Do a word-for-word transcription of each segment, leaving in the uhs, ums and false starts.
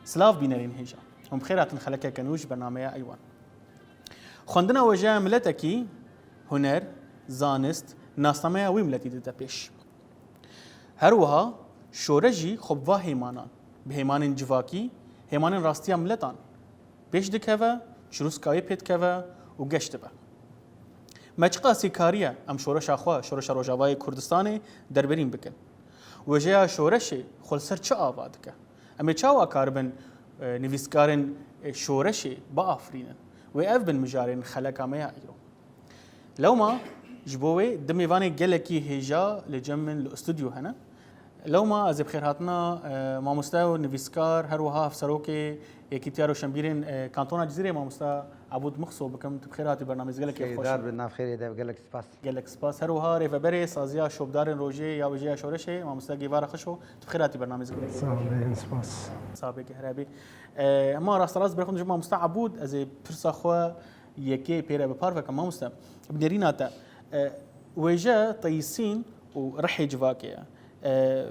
Silav bînerên hêja. Hûn bi xêr hatin xelekeke nû ji bernameya Eywan. Xwendina wêjeya miletekî huner, zanist, nasnameya wî miletî dide pêş. Her wiha şoreş jî xwe bi va hêmanan, bi hêmanên civakî, hêmanên rastiya miletan pêş dikeve, çirûska wê pê dikeve û geş dibe. Me çiqasî kariye em şoreşa xwe, şoreşa Rojavayê Kurdistanê derberîn bikin? Wêjeya şoreşê xwe li ser çi ava dike? Em ê çawa karibin, e, nivîskarên, e, şoreşê biafirînin? Wê ev bin mijarên xeleka me ya îro. Lewma ji bo wê du mêvanê gelekî hêja li cem min li stûdyo hene. Lewma ez ê bi xêrhatina, e, mamoste û nivîskar, her wiha hevserokê Yekîtiya Roşenbîrên, e, Kantona Cizîrê, mamoste Ebûd Mixso bikim. Tu bi xêr hatî bernameyê, gelekî xweş. Şêdar be, nav xêrê de, gelek spas. Gelek spas. Her wiha rêveberê Saziya Şopdarên Rojê ya Wêjeya Şoreşê, mamoste Gêvara Xişo, tu bi xêr hatî bernameyê, gelekî xweş. Sağ ol, spas. Sabê ke herabî. E, hema rasterast berxwin ji mamoste Ebûd, ez ê pirsa xwe yekê pê re bi parve ke mamoste. Bi nêrîna te, e, wêje, teyîsîn û rihê civakê ye. E,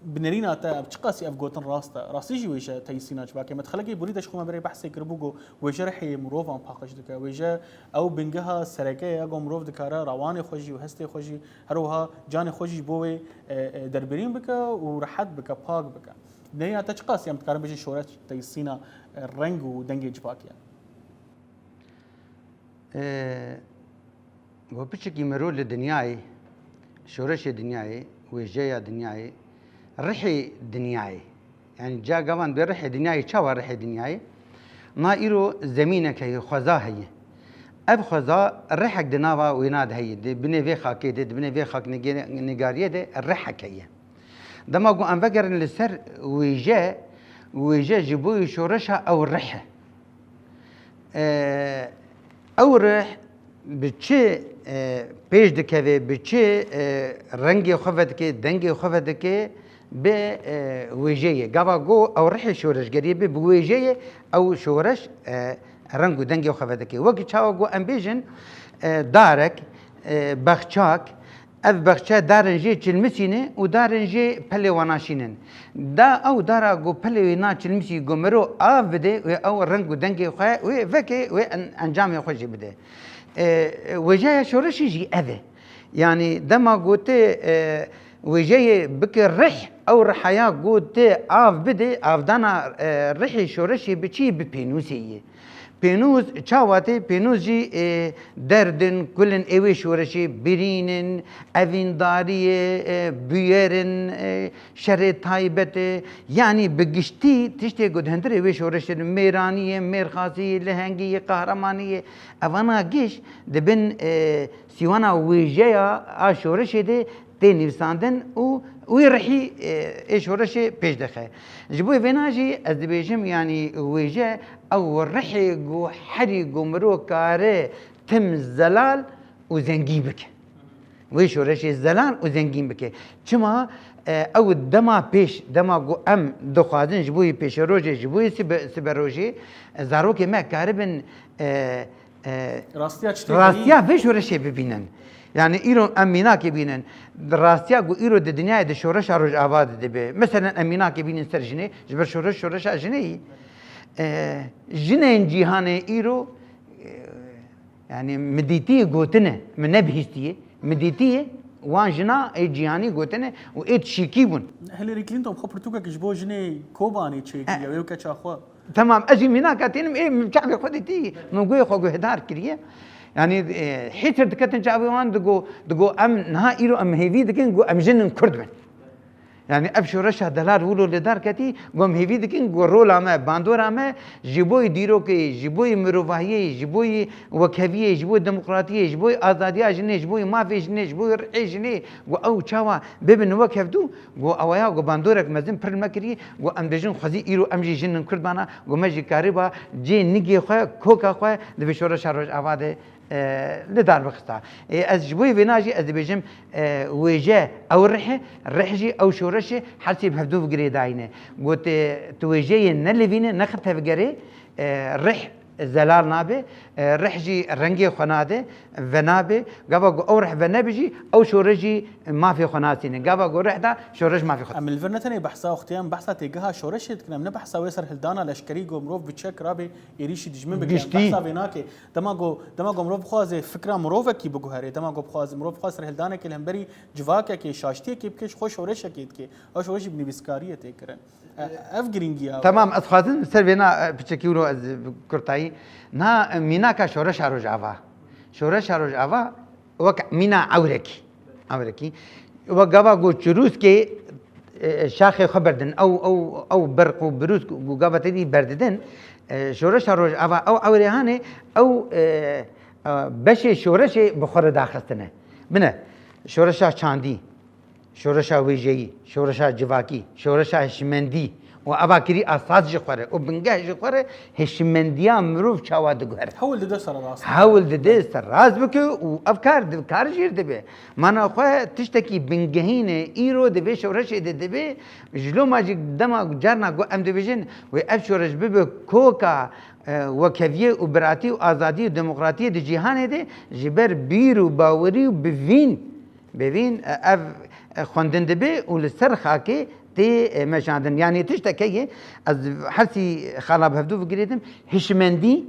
bi nêrîna te, ev çiqasî ev gotin rast e? Rastî jî wêje teyîsîna civakê. Me di xelekê borî de ji xwe me berê behsê kiribû, got, wêje rihê mirovan paqij dike. Wêje ew bingeha sereke ye, ku mirov dikare rawanê xwe jî û hestê xwe jî, her wiha canê xwe jî ji bo wê, e, e, derbirîn bike û rehet bike, pak bike. Bi nêrîna te çiqasî em dikarin bêjin şoreş teyîsîna, e, reng û dengê civakê ye? Ee, Got, piçekî mirov li dinyayê, şoreşê dinyayê, wêjeya dinyayê, rihê dinyayê. Yanî ca gavan bê rihê dinyayê, çawa rihê dinyayê? Na îro zemînek heye, xweza heye. Ev xweza rihek di nava wêna de heye. Di binê vê xakê de, di binê vê xaknigê-, nigariyê de rihek heye. Dema ku em vegerin li ser wêje, wêje ji bo şoreşa ew rih e. E, ew rih bi çi, e, pêş dikeve, bi çi, e, rengê xwe vedike, dengê xwe vedike, bi, e, wêjeyê. Gava ku ew rihê şoreşgeriyê be, bi wêjeyê ew şoreş, e, reng û dengê xwe vedike. Wekî çawa ku em bêjin, e, darek, e, bexçak, Ev bexçe darên jê çilmisîne û darên jê pelê wana şînin. Da ew dara ku pelê wê na çilmisî ku mirov av bide, wê ew reng û dengê xwe wê veke, wê en-, encamê xwe jî bide. E, wêjeya şoreşê jî ev e. Yanî dema ku tu, e, wêjeyê bike rih, ew rihaya ku tu av bide, avdana, e, rihê şoreşê bi çi? Bi pênûsê ye. Pênûs çawa tê? Pênûs jî, e, derd in, kul in ê wê şoreşê, birîn in, evîndariyê, e, bûyer in, e, şerê taybet e. Yanî bi giştî tiştê ku di hundirê wê şoreşê de mêranî ye, mêrxasî ye, lehengî ye, qehremanî ye. Evana giş di bin, e, sîwana wêjeya a şoreşê de tê nivîsandin û wî rihî, e, ê şoreşê pêş dixe. Ji bo vêna jî ez dibêjim, yanî wêje ew rihê ku herî ku mirov kare tim zelal û zengîn bike. Wê şoreşê zelal û zengîn bike. Çima, e, ew dema pêş, dema ku em dixwazin ji bo yê pêşerojê, ji bo yê sibe-, siberojê, e, zarokê me karibin, e, e, Rastiya çi tê rastiya vê şoreşê bibînin. Yani îro em mînakê bînin. Rastiya ku îro di dinyayê di şoreşa Rojava de dibe. Meselen em mînakê bînin ser jinê, ji ber şoreş, şoreşa jinê yî. E, jinên cîhanê îro, e, yani mi dîtiyê gotine, mi nebihîstiye, mi dîtiyê wan jina ê cîhanî gotine û ê dişîkî bûn. Hillary Clinton xwe pirtûkek ji bo jinê Kobanê çêkiriye, wê û keça xwe. Temam, ez jî mînaka tînim, ê min çavê xwe dîtî, min guhê xwe guhdar kiriye. Yanî, e, hêtir diketin çavê wan, digo, digo, em niha îro em hêvî dikin, ku em jin in Kurd bin. Yanî ev şoreşa delal wilo li dar ketî, ku em hêvî dikin, ku rola me, bandora me, ji bo yê dîrokê, ji bo yê mirovahiyê, ji bo yê wekheviyê, ji bo yê demokratiyê, ji bo yê azadiya jinê, ji bo yê mafê jinê, ji bo yê rihê jinê, ku ew çawa bibin wek hevdû, Got, awaya, got, bandorek mezin pir me kirî, got, em dibêjin xwezî îro em jî jin in Kurd bana, got, me jî kariba cê nigê xwe, koka xwe di vê şoreşa Rojava de, e, li dar bixista. E, ez ji bo yê vêna jî ez dibêjim, e, wêje ew rih e, rih jî ew şoreş e, her sê bi hevdû bi girêdayî ne. Got, e, tu wêjeyê nelivîne, nexe tevgerê, e, rih Zelal nabe, e, rih jî rengê xwe nade, venabe. Gava ku ew rih venebe jî, ew şoreş jî mafê xwe nasîne. Gava ku rih da, şoreş mafê xwe. Em li vir ne tenê behsa wextê, em behsa têgeha şoreşê dikin, em ne behsa wê serhildana leşkerî ku mirov bi çek rabe êrîşî dijmin bike. Em Giştî. Behsa vê nake. Dema ku, dema ku mirov bixwaze fikra mirovekî biguherê, dema ku bixwaze, mirov bixwaze serhildanekê li hemberî civakekê, şaştiyekê bike, ji xwe şoreşekê dike. Ew şoreş jî bi nivîskariyê tê kirin. E, ev girîngî ya. Temam, ez xwazim ser vêna, e, piçekî wilo ez bi kurtayî. Na, e, mînaka şoreşa Rojava. Şoreşa Rojava wek mîna ewrekî. Ewrekî. Wek gava ku çirûskê, e, şaxê xwe berdin. Ew, ew, ew berq û birûsk ku gava te dî berdidin. E, şoreşa Rojava, ew ewrê hanê, ew, e, e, beşê şoreşê bi xwe re daxistine. Bine, şoreşa çandî. Şoreşa wêjeyî, şoreşa civakî, şoreşa hişmendî û eva kirî esas ji xwe re û bingeh ji xwe re hişmendiya mirov çawa diguhere. Hewl dide serrast. Hewl dide serrast bike û ev kar di-, kar jîr dibe. Mana xwe tiştekî bingehîn e, îro di vê şoreşê de dibe. Ji loma jî dema carna ku em dibêjin wê ev şoreş bibe koka, e, wekheviyê û biratî û azadî û demokratiyê di cîhanê de ji ber bîr û bawerî û bivîn Bêvîn, e, ev, e, xwendin dibe û li ser xakê tê, e, meşandin. Yanî tiştek heye, ez hersî xala bi hevdû bigirêdim, hişmendî,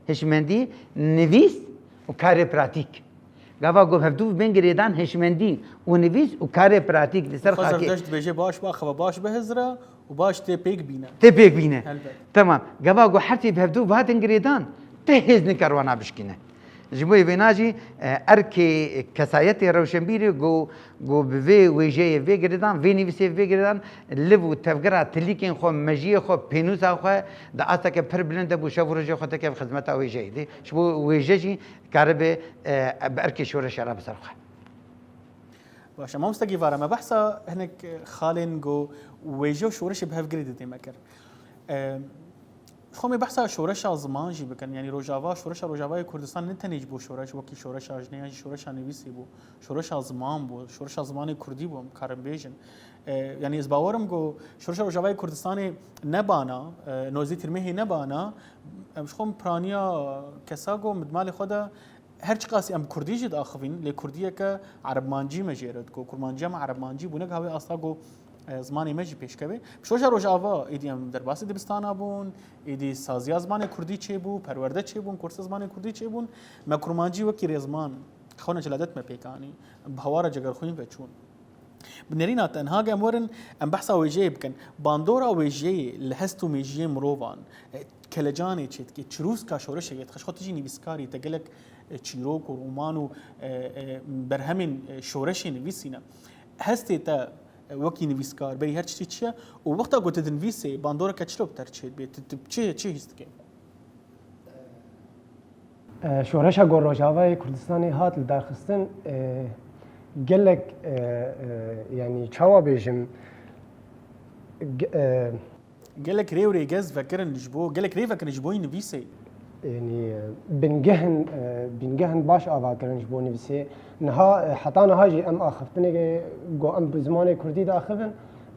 hişmendî, nivîs û karê pratîk. Gava ku hevdû bên girêdan hişmendî û nivîs û karê pratîk li ser Xwezem xakê. Deş dibêje baş, ba xeva baş bihizre û baş tê pêk bîne. Tê pêk bîne. Helbet. Temam. Gava ku hersî bi hevdû bihatin girêdan, ti hêz nikar wana bişkîne. Ji bo vêna jî, e, erkê kesayetê rewşenbîrê ku, ku bi vê wêjeyê vê girêdan, vê nivîsê vê girêdan, liv û tevgera tilîkên xwe, mejiyê xwe, pênûsa xwe di asteke pir bilind de bû, şev û rojê xwe dike xizmeta wêjeyê. Dê ji bo wêje jî karibe, e, bi erkê şoreşê re bi ser xwe. Baş e, mamoste Gîvara, me behsa hinek xalên ku wêje û şoreşê bi hev girê didê me kir. E, Xwe em ê behsa şoreşa ziman jî bikin. Yanî Rojava, şoreşa Rojavayê Kurdistan ne tenê ji bo şoreş, wekî şoreşa jinê yan jî şoreşa nivîsê bû, şoreşa ziman bû, şoreşa zimanê kurdî bû, em karin bêjin. E, yanî ez bawer im ku şoreşa Rojavayê Kurdistanê nebana, e, nozdî tirmehê nebana, em ji xwe em piraniya kesa ku min di malê xwe de Her çiqasî em kurdî jî diaxivîn, lê kurdiyeke erebmancî me jê re digot. Kurmanciya me erebmancî bû, ne ka wê asta ku, e, zimanê me jî pêş keve. Şoreşa Rojava, êdî em derbasî dibistana bûn, êdî saziya zimanê kurdî çêbû, perwerde çêbûn, kursa zimanê kurdî çêbûn. Me kurmancî wekî rêzman, xewna celadet me pêk anî. Em bi hawara cegerxwîn ve çûn. Bi nerîna te, niha em werin, em behsa wêjeyê bikin. Bandora wêjeyê li hest û mêjiyê mirovan, e, kelecanê çê dike, çirûska şoreşê yê dixe. Ji xwe tu jî nivîskar î, te gelek, e, çîrok û roman û, e, e, berhemên, e, şoreşê nivîsîne. Hestê te, e, wekî nivîskar, berî her tiştî çi ye? Û wexta ku tu dinivîsê, bandoreke çilo bi te re çê dibe? Tu, tu çi, çi hîs dike? E, şoreşa ku Rojavayê Kurdistanê hat lidarxistin, e, gelek, e, e, yanî çawa bêjim, ge-, e, Gelek rê û rêgez vekirin ji bo, gelek rê vekirin ji bo yî nivîsê. Yanî, e, bingehên, e, bingehên baş ava kirin ji bo nivîsê. Niha, e, heta niha jî em axiftinê ku em bi zimanê kurdî diaxivin,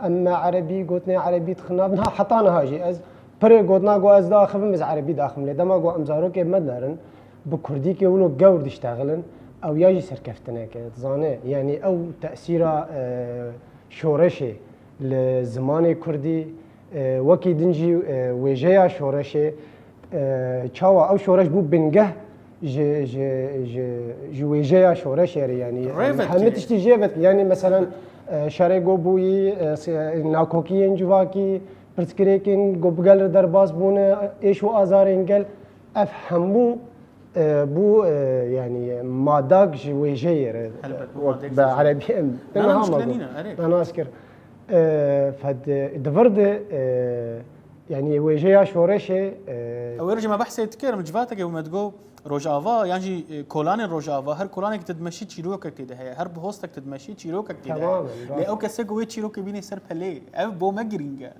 em me erebî, gotinê erebî dixin nav. Niha heta niha jî ez Pirê gotina ku ez diaxivim, ez erebî diaxivim. Lê dema ku em zarokê me dinerin, bi kurdîkê wilo gewr diştexilin, ew ya jî serkeftineke. Dizane, yanî ew tesîra, e, şoreşê li zimanê kurdî, e, wekî din jî, e, wêjeya şoreşê, e, çawa ew şoreş bû bingeh ji, ji, ji, ji wêjeya şoreşê re, yanî, Rêvekê. Hemî tiştî jê vedikî. Yanî, meselen, e, şerê go bûyî, e, se-, nakokiyên civakî, pirsgirêkên go bi gel re derbas bûne, êş û azarên gel, ev hemû, e, bû, e, yanî, madak ji wêjeyê re, Helbet, bû wek madak bi zêde. Erebî em, Na, na, niha mişkile me got, nîne, erê. Te nas kir. E, fed, di vir de, e, Yanî wêjeya şoreşê, e, Ew ê rojê me behsê dikirim, civatekê bû me digot, Rojava, yan jî, e, kolanên Rojava, her kolanekî tu dimeşî çîrokek tê de heye, her bihostek tu dimeşî çîrokek tê de heye. Temamen, rast. Lê ew kesê ku wê çîrokê bînê ser pelê, ev bo me girîng e.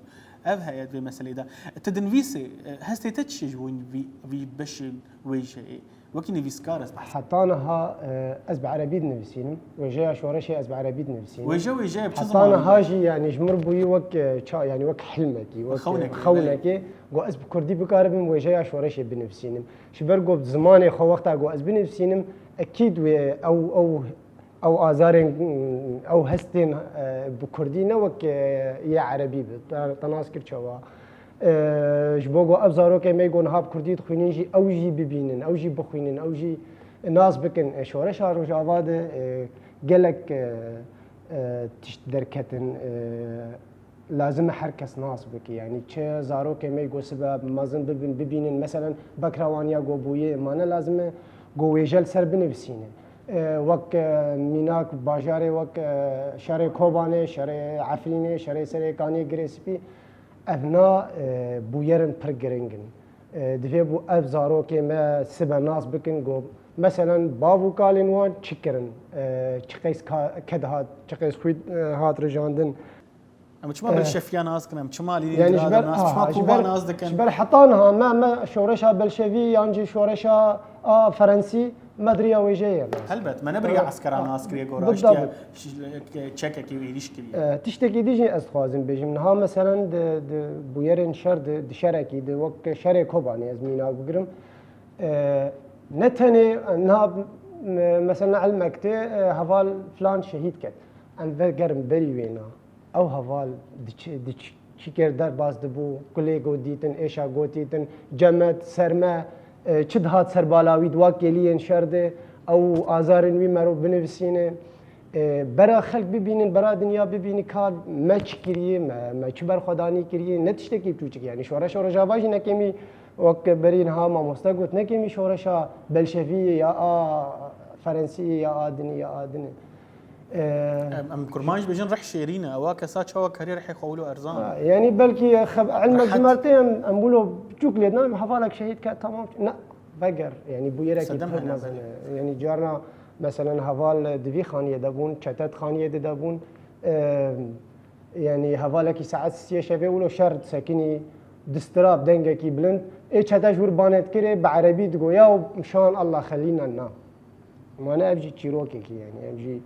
Ev heye di vê meselê de. Tu dinivîsê, e, hestê te çi ye ji bo vî, vî beşên wêjeyê? Wekî nivîskar ez behs. Heta niha e, ez bi erebî dinivîsînim. Wêjeya şoreşê ez bi erebî dinivîsînim. Wêje wêje ye, bi çi Heta zimanî niha ye? Jî yani ji min bûyî wek e, ça yani wek hilmekî, wek e, Xewnekê, xewnekê. Go ez bi kurdî bikaribim wêjeya şoreşê binivîsînim. Ji ber go zimanê xwe wexta go ez binivîsînim, ekîd wê ew ew ew azarên, ew hestên e, bi kurdî ne wek e, yê erebî bi. Te, te nas kir çawa. E, ji bo ku ev zarokê me ku niha bi kurdî dixwînin jî, ew jî bibînin, ew jî bixwînin, ew jî nas bikin. E, şoreşa Rojava de e, gelek e, e, tişt derketin. E, lazim e her kes nas bike. Yani çi zarokê me ku sibe mezin bibin, bibînin. Meselen, Bekra wan ya ku bûye, ma ne lazim e ku wêje li ser binivîsîne. E, wek e, mînak bajarê wek e, şerê Kobanê, şerê Efrînê, şerê Serêkanê, Girê Spî, evna e, bûyerin pir giring in. E, divê bû ev zarokê me sibe nas bikin ku, meselen, bav û kalên wan çi kirin, e, çi qeys ka-, ked hat, çi qeys xwît e, hat rijandin. Em çima E, belşefiya nas dikin? Em çima Lînîngrada nas, çima Kuba nas dikin? Ji ber heta niha me, me şoreşa belşevî yan jî şoreşa a Ferensî me di riya wêjeyê ye nas. Helbet, me ne bi riya eskera nas kiriye, gora Bidda hiştiye bid. çekekî û êrîş kiriye. E, tiştekî dî jî ez dixwazim bêjim. Niha meselen di, di bûyerên şer di, di şerekî, di wek şerê Kobanê ez mînak bigirim. E, ne tenê niha, e, mesela Elmek tê, e, heval filan şehîd ket. Em vegerin berî wêna. Ew heval diçi-, diç-, çi kir derbas dibû, kulê got dîtin, êşa got dîtin, cemet, serme, e, çi dihat ser bala wî di wa kêliyên şer de, ew azarên wî merov binivîsîne. E, bera xelk bibînin, bera dinya bibînin ka me çi kiriye, me, me çi berxwedanî kiriye, ne tiştekî çûçik. Yani şoreşa Rojava jî ne kêmî wek berî niha mamoste got, ne kêmî şoreşa belşeviyê ya a Ferensiyê ya a dinê ya a dinê. E, Em, em kurman jî bêjin rih şêrîn e. Ewa kesa çawa karî rihê xwe wilo erzan? Ha, yani belkî xeb-, elmek Rehet. ji mertê em, em wilo çûk lê dinan, hevalek şehîd ke tamam. Ne, veger. Yani bûyerekî Sedem pir hene mezin belê. e. Yani carna meselen heval di vî xaniyê de bûn, çete di xaniyê de de bûn. E, yani hevalekî saet siyê şevê wilo şer disekinî, distirab dengekî bilind. Ê çete ji wir banê dikirê, bi erebî digoya û şan Allah xelîna na. Mane ev jî çîrokekî yani, ev jî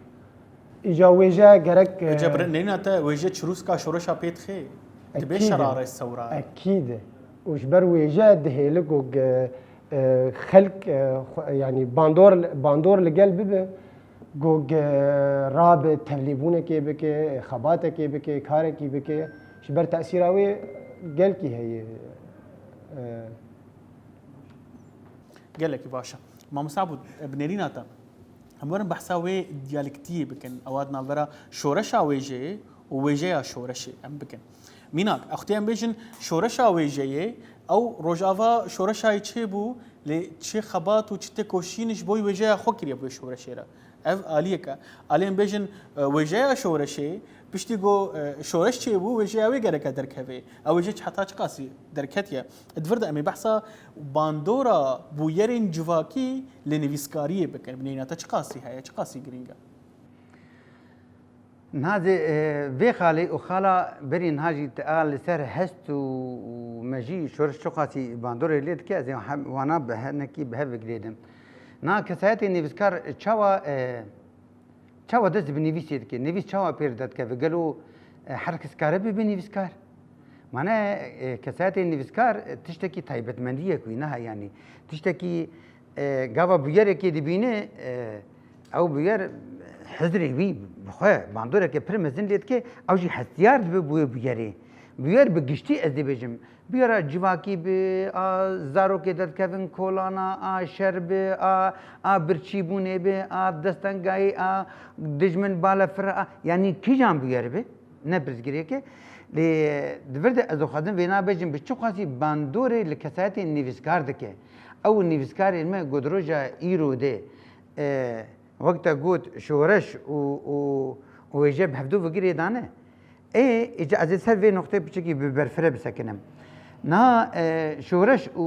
îca wêje gerek, Wêje e, birê neyna te, wêje çirûska şoreşa pê dixê. Dibê Ekîd e. şerarê sewra. Ekîd e. Û ji ber wêje dihêli ku ge-, e, xelk, e, xwe, yani bandor, bandor li gel bibe, ku ge-, rabe tevlîbûnekê bike, xebatekê bike, karekî bike, ji ber tesîra wê gelkî heye. E, Gelekî baş e. Mamosta Abûd, bi nêrîna te, em werin behsa wê diyalektiyê bikin. Ewa di navbera şoreşa wêjeyê û wêjeya şoreşê em bikin. Mînak, extê em bêjin şoreşa wêjeyê, ew rojava şoreşayê çêbû, lê çi xebat û çi têkoşîn ji bo wêjeya xwe kiriye bi wê şoreşê re. Ev aliyek e. Aliyên bêjin, e, wêjeya şoreşê, piştî ku, e, şoreş çêbû, wêjeya wê gereke derkeve. Ew wêje heta çiqasî derketiye? Di vir de em ê behsa bandora bûyerên civakî li nivîskariyê bikin. Binêrîna te çiqasî heye, çiqasî girîng e? Niha zê, e, vê xalê û xala berî niha jî te a li ser hest û, û mejî şoreş çiqasî bandorê lê dike, ez ê hem wana bi hinekî bi hev bigirêdim. Niha kesayetê nivîskar çawa, e, çawa dest bi nivîsê dike? Nivîs çawa pê re derdikeve? Gelo, e, her kes kare bibe nivîskar? Mane, e, kesayetê nivîskar, e, tiştekî taybetmendiyek wî ne, yanî tiştekî, e, gava bûyerekê dibîne, e, ew bûyer hizrê wî bi xwe bandoreke pir mezin lê dike, ew jî hestiyar dibe bi wê bûyerê. Bûyer bi giştî ez dibêjim, bûyera civakî bi, a zarokê derdikevin kolana, a şer bi, a, a birçîbûnê bi, a destengayî, a dijmin balefir, a, yanî kîjan bûyer bi? Ne pirsgirêk e. Lê di vir de ez dixwazim vêna bêjim, bi çi qasî bandorê li kesayetên nivîskar dike. Ew nivîskarên me ku di roja îro de, e, wek te got, şoreş û, û, û wêje bi hevdu ve girê dane. Ê, îca ez ê ser vê noqtê piçekî bi berfireh bisekinim. Niha, e, şoreş û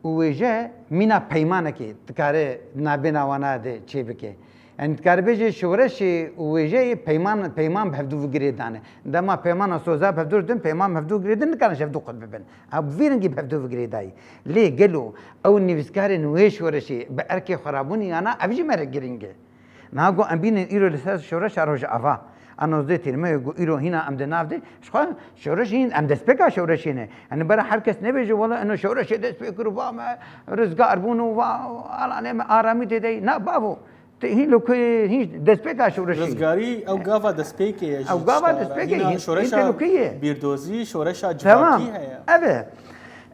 û wêje mîna peymanekê dikare di navbêna wana de çêbike. Yani dikare bêje şoreşê û wêjeyê peyman, peyman bi hevdû ve girê dane. Dema peymana soza bi hevdû re din, peyman bi hevdû girê din, nikarin ji hevdû qut bibin. Ew bi vî rengî bi hevdû ve girê dayî. Lê gelo ew nivîskarên wê şoreşê bi erkê xwe rabûn yana, ev jî me re girîng e. Niha got em bînin îro li ser şoreşa Rojava. A nozdeh Tîrmeyê got îro hîna em di nav de. Ji xwe şoreş hîn, em destpêka şoreşê ne. Yani bera her kes nebêje wela eno şoreşê dest pê kir û va me rizgar bûn û va alanê me aramî tê de. Na bavo. Te hîn li ku hîn destpêka şoreşê. Rizgarî ew gava destpêkê ye ji Ew gava tişta re. Destpêkê Hîna hîn, şoreşa hîn te li ku ye? Bîrdozî, şoreşa Tamam. Civakî heye. Ev e.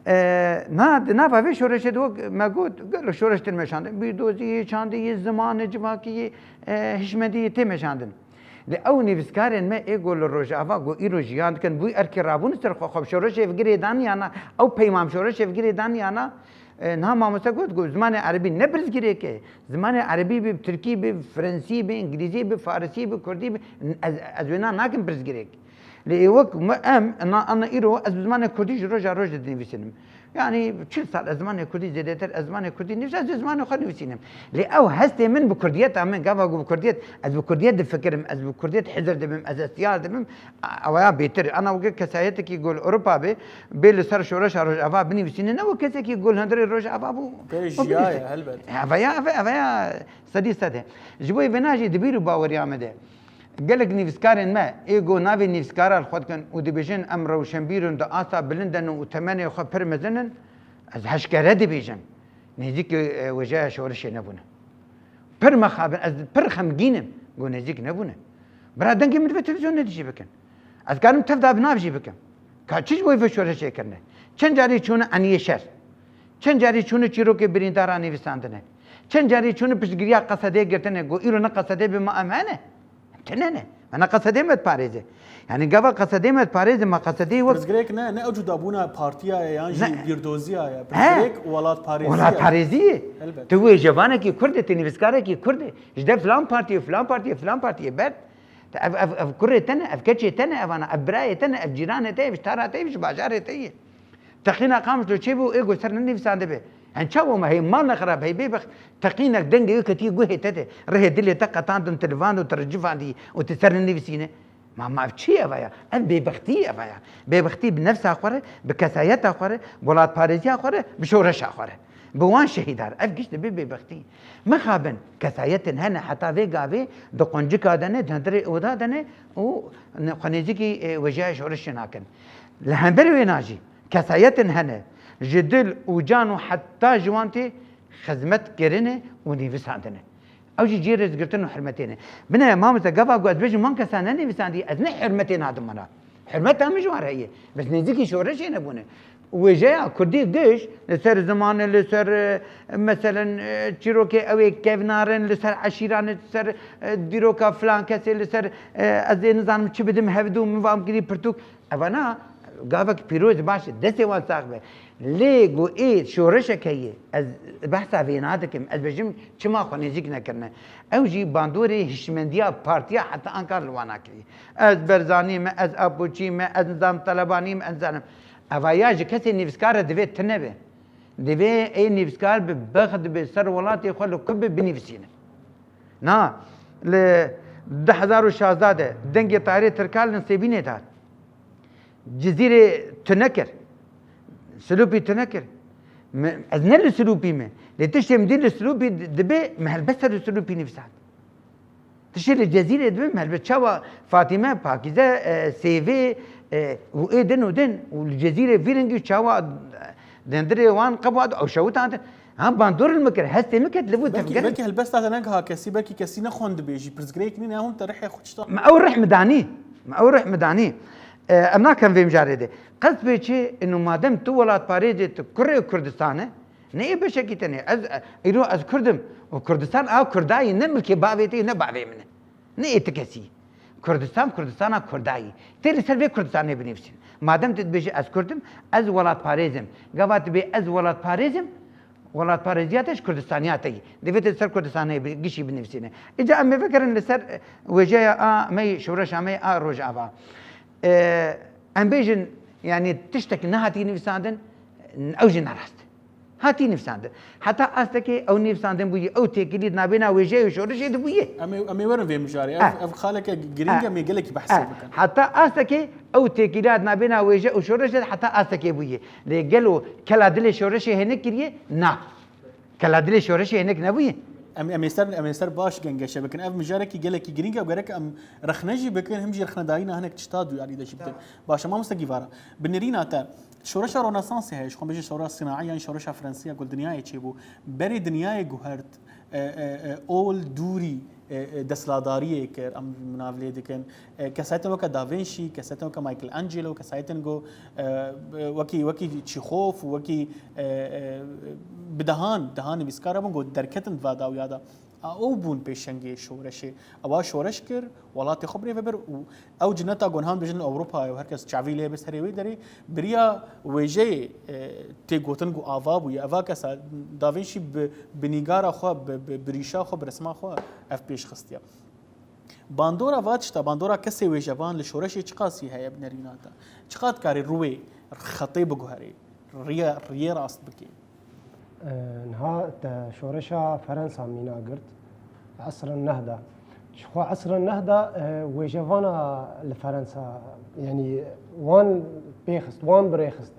E, na, di nava vê şoreşê de wek me got, gelek şoreş tên meşandin. Bîrdozî, çandî, zimanê civakî, e, hişmendî tê meşandin. Lê ew nivîskarên me ê ku li Rojava ku îro jiyan dikin, bû erkê rabûn ser xwe, xwe bi şoreşê ve girê dan yana, ew peymam şoreşê ve girê dan yana, e, niha mamoste got ku zimanê erebî ne pirsgirêk e. Zimanê erebî be, bi tirkî be, bi frensî be, îngilîzî be, farisî be, kurdî be, ez, ez wêna nakim pirsgirêk. Lê ê wek me, em, na, ana îro ez bi zimanê kurdî ji roja roj de dinivîsînim. Yani çil sal ez zimanê kurdî zêdetir, ez zimanê kurdî nivîs, ez ê zimanê xwe nivîsînim. Lê ew hestê min bi kurdiyeta min, gava ku bi kurdiyet, ez bi kurdiyet difikirim, ez bi kurdiyet hizir dibim, ez hestiyar dibim, a-, ew ya bêtir. Ana weke kesayetekî ku li Ewropa bê, bê li ser şoreşa Rojava binivîsîne, ne wek kesekî ku li hundirê Rojava bû. Pê û jiyaye, binivîsîne. Helbet. Ev ya, ev, ev ya sedî sed e. Ji bo vêna jî di bîr û baweriya me de. Gelek nivîskarên me ê ku navê nivîskara li xwe dikin û dibêjin em rewşenbîr in, di asta bilind de ne û temenê xwe pir mezin in, ez heşkere dibêjim, nêzîkî, e, wêjeya şorişê nebûne. Pir mexabin, ez pir xemgîn im ku nêzîk nebûne. Bira dengê min divê televîzyonê de jî bikin. Ez karim tev da bi nav jî bikim. Ka çi ji bo vê şorişê kirine? Çend carî çûne eniyê şer? Çend carî çûne çîrokê birîndara nivîsandine? Çend carî çûne piştgiriya qesedê girtine, got îro ne qesedê bi ma em hene? Tune ne. Me ne qesedê me diparêze. Yani gava qesedê me diparêze, ma qesedê wek Pirsgirêk ne, ne ew cudabûna partiya ye yan jî Ne. bîrdoziya ye. He. Pirsgirêk welatparêziya ye. Welatparêzî ye. Elbet. Tu wêjevanekî Kurd e, tu nivîskarekî Kurd e. Ji de filan partiyê, filan partiyê, filan partiyê ber. Te ev, ev, ev kurê te ne, ev keçê te ne, evana, ev birayê te ne, ev cîranê te ye, ev ji tara te ye, ev ji bajarê te ye. Teqîna Qamişlo çêbû, ê ku ser nenivîsandibe. Hen çawa me hey mal nexirab hey bêbext, teqînek dengê wê ketiye guhê te de, rihê dilê te qetandin, tu livand û tu ricivandî û tu ser nenivîsîne. Ma, ma ev çi ye eva ya? Ev bêbextî ye eva ya. Bêbextî bi nefsa xwe re, bi kesayeta xwe re, bi welatparêziya xwe re, bi şoreşa xwe re. Bi wan şehîdar. Ev giş dibe bêbextî. Mixabin, kesayetên hene heta vê gavê di quncika de ne, di hundirê oda de ne û ne, xwe nêzîkî, e, wêjeya şorişê nakin. Li hember wêna jî kesayetên hene ji dil û can û heta ji wan tê xizmet kirine û nivîsandine. Ew jî cihê rêzgirtin û hurmetê ne. Bine, mamoste, gava ku ez bêjim wan kesa nenivîsandî, ez ne hurmetê nadim wana. Hurmeta min ji wan re heye. Bes nêzîkî şoreşê nebûne. Wêjeya kurdî giş li ser zimanê, li ser, e, meselen, e, çîrokê ew ê kevnar in, li ser eşîran, li ser, e, dîroka filan kesê, li ser, e, ez ê nizanim çi bidim hevdû min vam kirî pirtûk. Evana gavek pîroz baş e, destê wan sax be. Lê ku ê şoreşek heye, ez behsa vêna dikim, ez bêjim çima xwe nêzîk nekirine. Ew jî bandorê hişmendiya partiya heta anka li wana kiriye. Ez Berzanî me, ez Apoçî me, ez nizam Telebanî me, ez nizanim. Eva ya ji kesê nivîskar re divê tune be. Divê ê nivîskar bi bexd bi ser welatê xwe li ku bi binivîsîne. Na, li du hezar û şazda de dengê Tahirê Tirkal li Sêbînê de hat. Cizîrê tune kir. Silûpî tune kir. Me, ez ne li Silûpî me. Lê tiştê min dî li Silûpî di-, dibe, me helbet ser li Silûpî nivîsand. Tiştê li Cezîrê dibe, me helbet çawa Fatîme, Pakîze, e, Sêvê, e, û ê din û din. Û li Cezîrê vî rengî çawa, e, dendirê wan qebû hat, ew şewitandin. Ha, bandor li min kir, hestê min ket, li vû Belkî, tevgerê. Belkî helbesta te ne giha kesî, belkî kesî nexwendibê jî, pirsgirêk nîne, hûn te rihê xwe çi da? Me ew rih min danî. Me ew rih min danî. E, em nakin vê mijarê de. Qest bê çi, inu madem tu welatparêz ê, tu kurê Kurdistan e, ne yê beşekî tenê. Ez, e, îro ez Kurd im. Û Kurdistan a Kurdayî, ne milkê bavê te yê, ne bavê min e. Ne ê ti kesî. Kurdistan, Kurdistana Kurdayî. Tê li ser vê Kurdistanê binivîsîn. Madem tu dibêjî ez Kurd im, ez welatparêz im. Gava tu bê ez welatparêz im, welatparêziya te ji Kurdistaniya te yî. Divê tu li ser Kurdistanê bi-, gişî binivîsîne. Îca em ê vegerin li ser, e, wêjeya a me yî, şoreşa me yî a Rojava. E, em bêjin, yanî tiştek nehatî nivîsandin, ew jî ne rast e. Hatî nivîsandin. Heta astekê ew nivîsandin bûye, ew têkilî di navbêna wêjeyê û şoreşê de bûye. Em ê, em ê werin vê mijarê. Ev, Ah. ev xaleke girîng e, Ah. em ê gelekî behsê Ah. bikin. Heta astekê ew têkiliya di navbêna wêje û şoreşê de heta astekê bûye. Lê gelo kela dilê şoreşê hinek kiriye? Na. Kela dilê şoreşê hinek nebûye. Em, em ê ser, em ê ser baş gengeşe bikin. Ev mijarekî gelekî girîng e û gerek em rexne jî bikin, him jî rexnedayîna hinek tişta duyarî de jî bikin. Tamam. Baş e, mamoste Gîvara. Bi nêrîna te, şoreşa Ronesansê heye, ji xwe bêje şoreşa sînaî yan şoreşa Fransî ya ku li dinyayê çêbû. Berê dinyayê guhert, e, e, e, ol dûrî, e, e, desthilatdariyê kir, em nav lê dikin. E, kesayetên weke Da Vinci, kesayetên weke Michelangelo, kesayetên ku, e, wekî, wekî Çîxof û wekî, e, e, bi dehan, dehan nivîskar hebûn ku derketin di va dawiya de. A, ew bûn pêşengê şoreşê. Ewa şoreş kir, welatê xwe birêve bir û ew cineta ku niha em dibêjin Ewropayê û her kes çavî lê bist herê wê derê, biriya wêjeyê, e, tê gotin ku ava bûye. Eva kesa Da Vinci bi, bi nîgara xwe, bi, bi, bi rîşa xwe, bi resma xwe ev pêş xistiye. Bandora va tişta, bandora kesê wêjevan li şoreşê çiqasî heye bi nerîna te? Çiqas dikarê rûyê xetê biguherê, riyê, riyê rast bikê? E, niha te şoreşa Ferensa mîna girt, Esrin Nehda. Ji xwe Esrin Nehda, e, wêjevana li Ferensa, yanî wan pêxist, wan birêxist.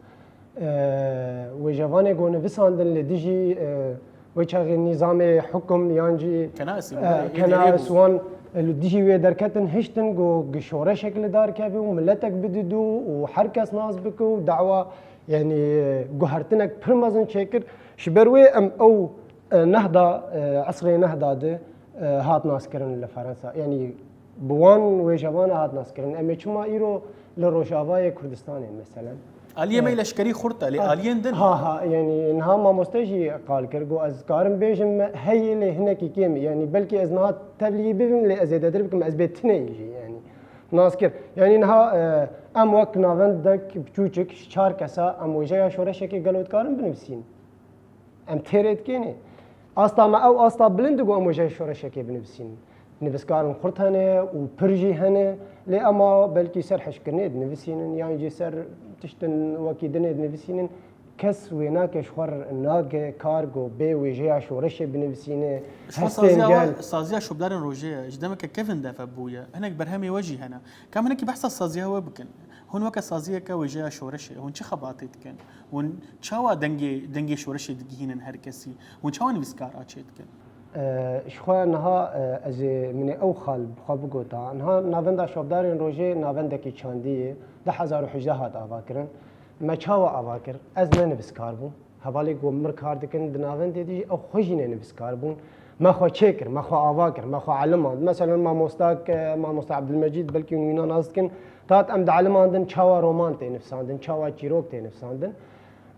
E, wêjevanê ku nivîsandin li dijî, e, wê çaxê nîzamê hukum yan jî, Kenais, e, belê, Kenais wan, e, li dijî wê derketin, hiştin ku gi şoreşek li dar keve û miletek bididû û her kes nas bike û dawa, yanî, e, guhertinek pir mezin çêkir. Ji ber wê em ew, e, nehda, e, esrê nehda de, e, hat naskirin li Ferensa. Yanî bi wan wêjevana hat naskirin. Em ê çima îro li Rojavayê Kurdistanê, meselen? Aliyê me yê leşkerî xurt e, lê aliyên din? Ha, ha, yanî niha mamoste jî qal kir, got, ez karim bêjim me heye, lê hinekî kêm e. Yanî belkî ez niha tevlî bibim, lê ez zêdetir bikim, ez bê tineyî jî, yanî nas kir. Yanî niha, e, em wek navendek biçûçik, ji çar kesa em wêjeya şoreşekê gelo dikarin binivîsîn? Em têrê dikênê. Asta me ew asta bilind e ku em wêjeya şoreşekê binivîsînin. Nivîskarên xurt hene û pir jî hene, lê ema belkî ser hişkirinê dinivîsînin yan jî ser tiştin wekî dinê dinivîsînin. Kes wê nake ji xwe re nake kar ku bê wêjeya şoreşê binivîsîne. Ji xwe Hestên saziya gel. we, saziya şopdarên rojê ye. Ji demeke kevin defe bûye. Hinek berhemê we jî hene. Ka em hinekî behsa saziya we bikin. Hûn weke saziyeke wêjeya şoreşê, hûn çi xebatê dikin? Hûn çawa dengê, dengê şoreşê digihînin her kesî? Hûn çawa nivîskara çêdikin? E, ji xwe niha, e, ez ê, min ê ew xal bi xwe bigota. Niha Navenda Şopdarên Rojê navendekî çandî ye. Du hezar û hejdeh hat avakirin. Me çawa ava kir? Ez ne nivîskar bûm. Hevalê ku mir kar dikin di navendê de jî, ew xwe jî ne nivîskar bûn. Me xwe çêkir, me xwe ava kir, me xwe elimand. Meselen mamostak, e, mamosta Ebdilmecîd, belkî hûn wîna nas dikin, tat em dielimandin çawa roman tê nivîsandin, çawa çîrok tê nivîsandin.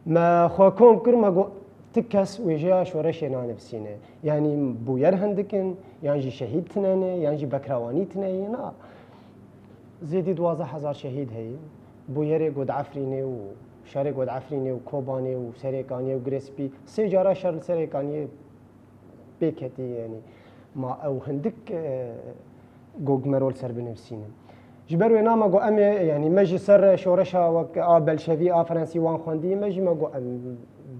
Me xwe kom kir, me got, ti kes wêjeya şoreşê nanivîsîne. Yanî bûyer hindik in, yan jî şehîd tune ne, yan jî bekrawanî tune ye, na. Zêdî duwazdeh hezar şehîd heye. Bûyerê ku di Efrînê û şerê ku di Efrînê û Kobanê û Serêkaniyê û Girê Spî, sê cara şer li Serêkaniyê pê ketî, yanî ma ew hindik, e, ku me rol ser binivîsînin. Ji ber wê na me got em ê, yanî me ji ser şoreşa wek a Belşevî, a Frensî wan xwendî, me jî me got em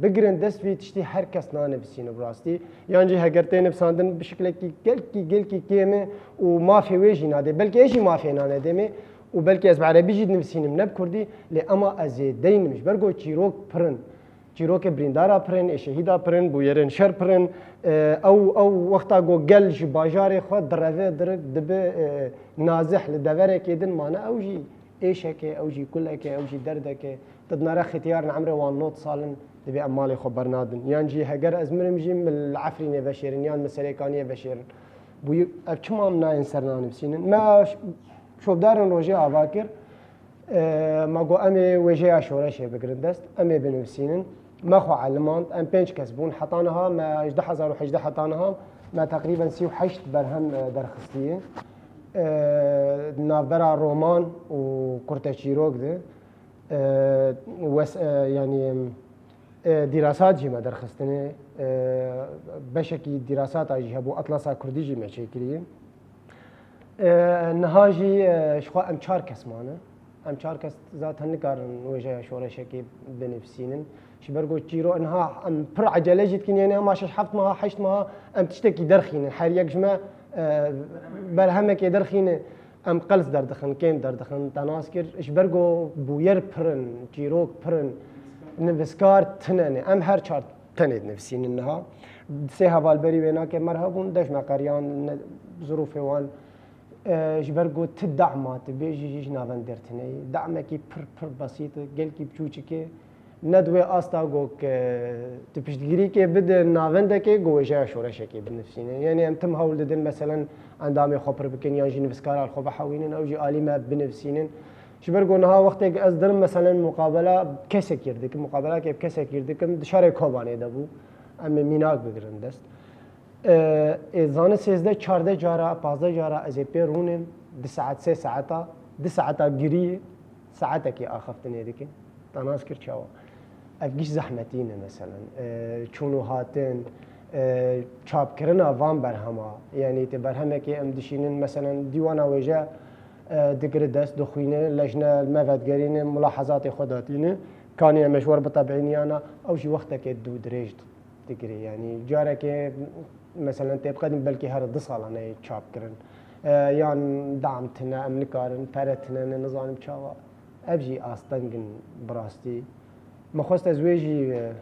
bigirin dest vî tiştî her kes nanivîsîne bi rastî. Yan jî heger tê nivîsandin bi şiklekî gelkî, gelkî kêm e û mafê wê jî nadê. Belkî ez jî mafê nanedê me û belkî ez bi erebî jî dinivîsînim, ne bi kurdî, lê ema ez ê deynim ji ber ku çîrok pir in. Çîrokê birîndara pir in, ê şehîda pir in, bûyerên şer pir in. E, ew, ew wexta ku gel ji bajarê xwe direve, dirik dibe, e, nazih li deverekê din mane, ew jî êşek e, ew jî kulek e, ew jî derdek e. Tu dinare xetiyarên emrê wan nod sal in, divê em malê xwe bernadin. Yan jî heger ez mirim jî min li Efrînê veşêrin, yan min Serêkaniyê veşêrin. Bûyî, ev çima em nayên ser nanivîsînin? Me ş-, şopdarên rojê ava kir. E, me got, em ê wêjeya şoreşê bigirin dest, em ê binivîsînin. Me xwe elimand, em pênc kes bûn. Heta niha me ji du hezar û hejdeh heta niha me teqrîben sî û heşt berhem, e, derxistiye. E, navbera roman û kurteçîrok de. E, wes-, e, yanî, e, dîrasat jî me derxistine, e, beşekî dîrasata jî hebû, Atlasa Kurdî jî me çêkiriye. E, niha jî, e, ji xwe em çar kes mane. Em çar kes zaten nikarin wêjeya şoreşekê binivîsînin. Ji ber ku çîro niha em pir ecele jî dikin, yanî hema şeş heft meha, heşt meha em tiştekî derxînin. Her yek ji me, e, berhemekê derxîne, em qels derdixin, kêm derdixin, te nas kir. Ji ber ku bûyer pir in, çîrok pir in, nivîskar tine ne. Em her çar tenê dinivîsînin niha. Sê hevalberî wênakê me re hebûn, dev me qeriyan, ne, zirûfê wan, e, ji ber ku ti dema tu bêjî jî ji navend dertineyî. Demekî pir, pir besît e, gelkî biçûçik e. Ne di wê asta ku, e, tu piştgirîkê bide navendekê, ku wêjeya şoreşekê binivîsîne. Yanî em tim hewl didin, meselen, endamê xwe pir bikin yan jî nivîskara li xwe bihewînin, ew jî alî me binivîsînin. Ji ber ku niha wextê ez dirim, meselen, muqabela kesekî dikim, muqabelakê bi kesekî dikim, di şerê Kobanê de bû. Em ê mînak bigirin dest. E, ê zane sêzdeh çardeh cara, pazdeh cara ez ê pê rûnim, di saet, sê saeta, di saeta girî, saetekê axaftinê dikin. Te nas kir çawa? Ev giş zehmetî ne, meselen. E, çûn û hatin, e, çapkirina van berhema, yanî tê berhemekê em dişînin, meselen, dîwana wêje, e, digire dest, dixwîne, lejne li me vedigerîne, mulahezatê xwe datîne, kanî em ê ji we re bitebîniyana, ew jî wextekê dû dirêj digire. Yanî carekê, meselen, tê biqedîn belkî her du sala neyê çapkirin. E, yan dam tine, em nikarin, pere tine ne, nizanim çawa. Ev jî asteng in bi rastî. Me xwest ez wê jî, e,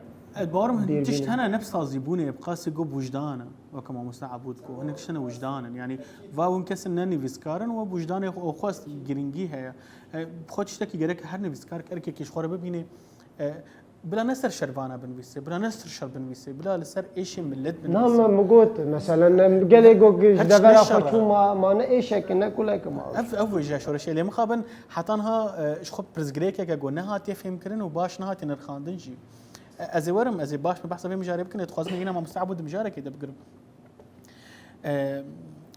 Ez bawer im bîr tişt bînim. Hene ne bi sazîbûnê, bi qasî ku wijdan e. Weke mamoste Ebûd ku, hinek tişt hene wijdan in. Yanî, va hûn kesin ne nivîskar in, we wijdanê xwe, xwest girîngî heye. E, bi xwe tiştekî gerek her nivîskar, erkekî ji xwe re bibîne. E, bila ne ser şervana binivîse, bila ne ser şer binivîse, bila li ser êşê millet Na, binivîse. Me, me got, meselen, em gelê got ji Her tişt devera ne xwe şer e. Çû ma, ma ne êşek, ne kulek ma. Ev, ev wêjeya şoreşê lê mixabin, heta niha, e, ji xwe pirsgirêkeke ku nehatiye fêmkirin û baş nehatiye nirxandin jî. E, ez ê werim, ez ê baş me behsa vê mijarê bikin, ê dixwazim yêna mamoste Ebûd di mijarekê de bigirim. E,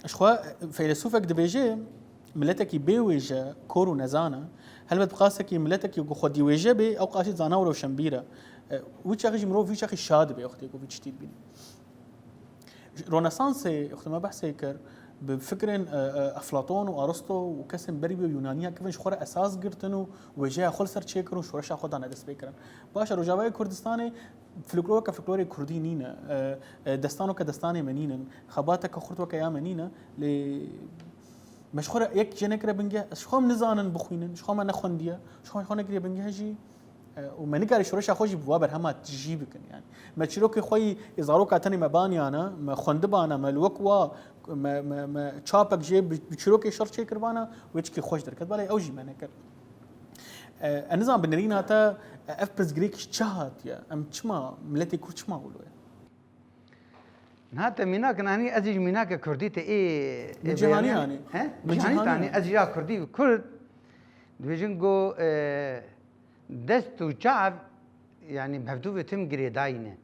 ji xwe feylesûfek dibêje, miletekî bê wêje, kor û nezan e. Helbet bi qasekî miletekî ku xwedî wêje bê, ew qasî zana û rewşenbîr e. E, wî çaxî jî mirov vî çaxî şa dibe, wextê ku vî tiştî dibîne. Ronesansê, wextê me behsê kir, bi fikrên, e, e, Eflaton û Aristo û kesên berî wê Yunaniya kevin ji xwe re esas girtin û wêjeya xwe li ser çêkirin û şoreşa xwe dane destpêkirin. Baş e, Rojavayê Kurdistanê folklor weke folklorê kurdî nîne, e, e, destan weke destanê me nînin, xebateke xurt weke ya me nîne, lê me ji xwe re yek cê nekire bingeh, ez ji xwe em nizanin bixwînin, ji xwe me nexwendiye, ji xwe, xwe nekiriye bingeh jî, e, û me nikarî şoreşa xwe jî bi wa berhema tijî bikin. Yani me çîrokê xwe yî ê zaroka tenê me baniyane, me xwendibane, me li wek wa, me, me, me çapek jê bi, bi çîrokê şer çêkiribane, wê çikî xweş derket. Belê ew jî me nekir. E, ez nizam bi nerîna te, e, ev pirsgirêk ji çi hatiye? Em çima, miletê Kurd çima wilo ye? Niha te mînak nanî, ez jî mînake Kurdî te ê, Min ê cîhanî beyanî anî. He? Min Cîhanî cîhanî tanî, anî. Ez jî ya Kurdî Kurd. Dibêjin go, e, dest û çav, yanî bi hevdû ve tim girêdayî ne.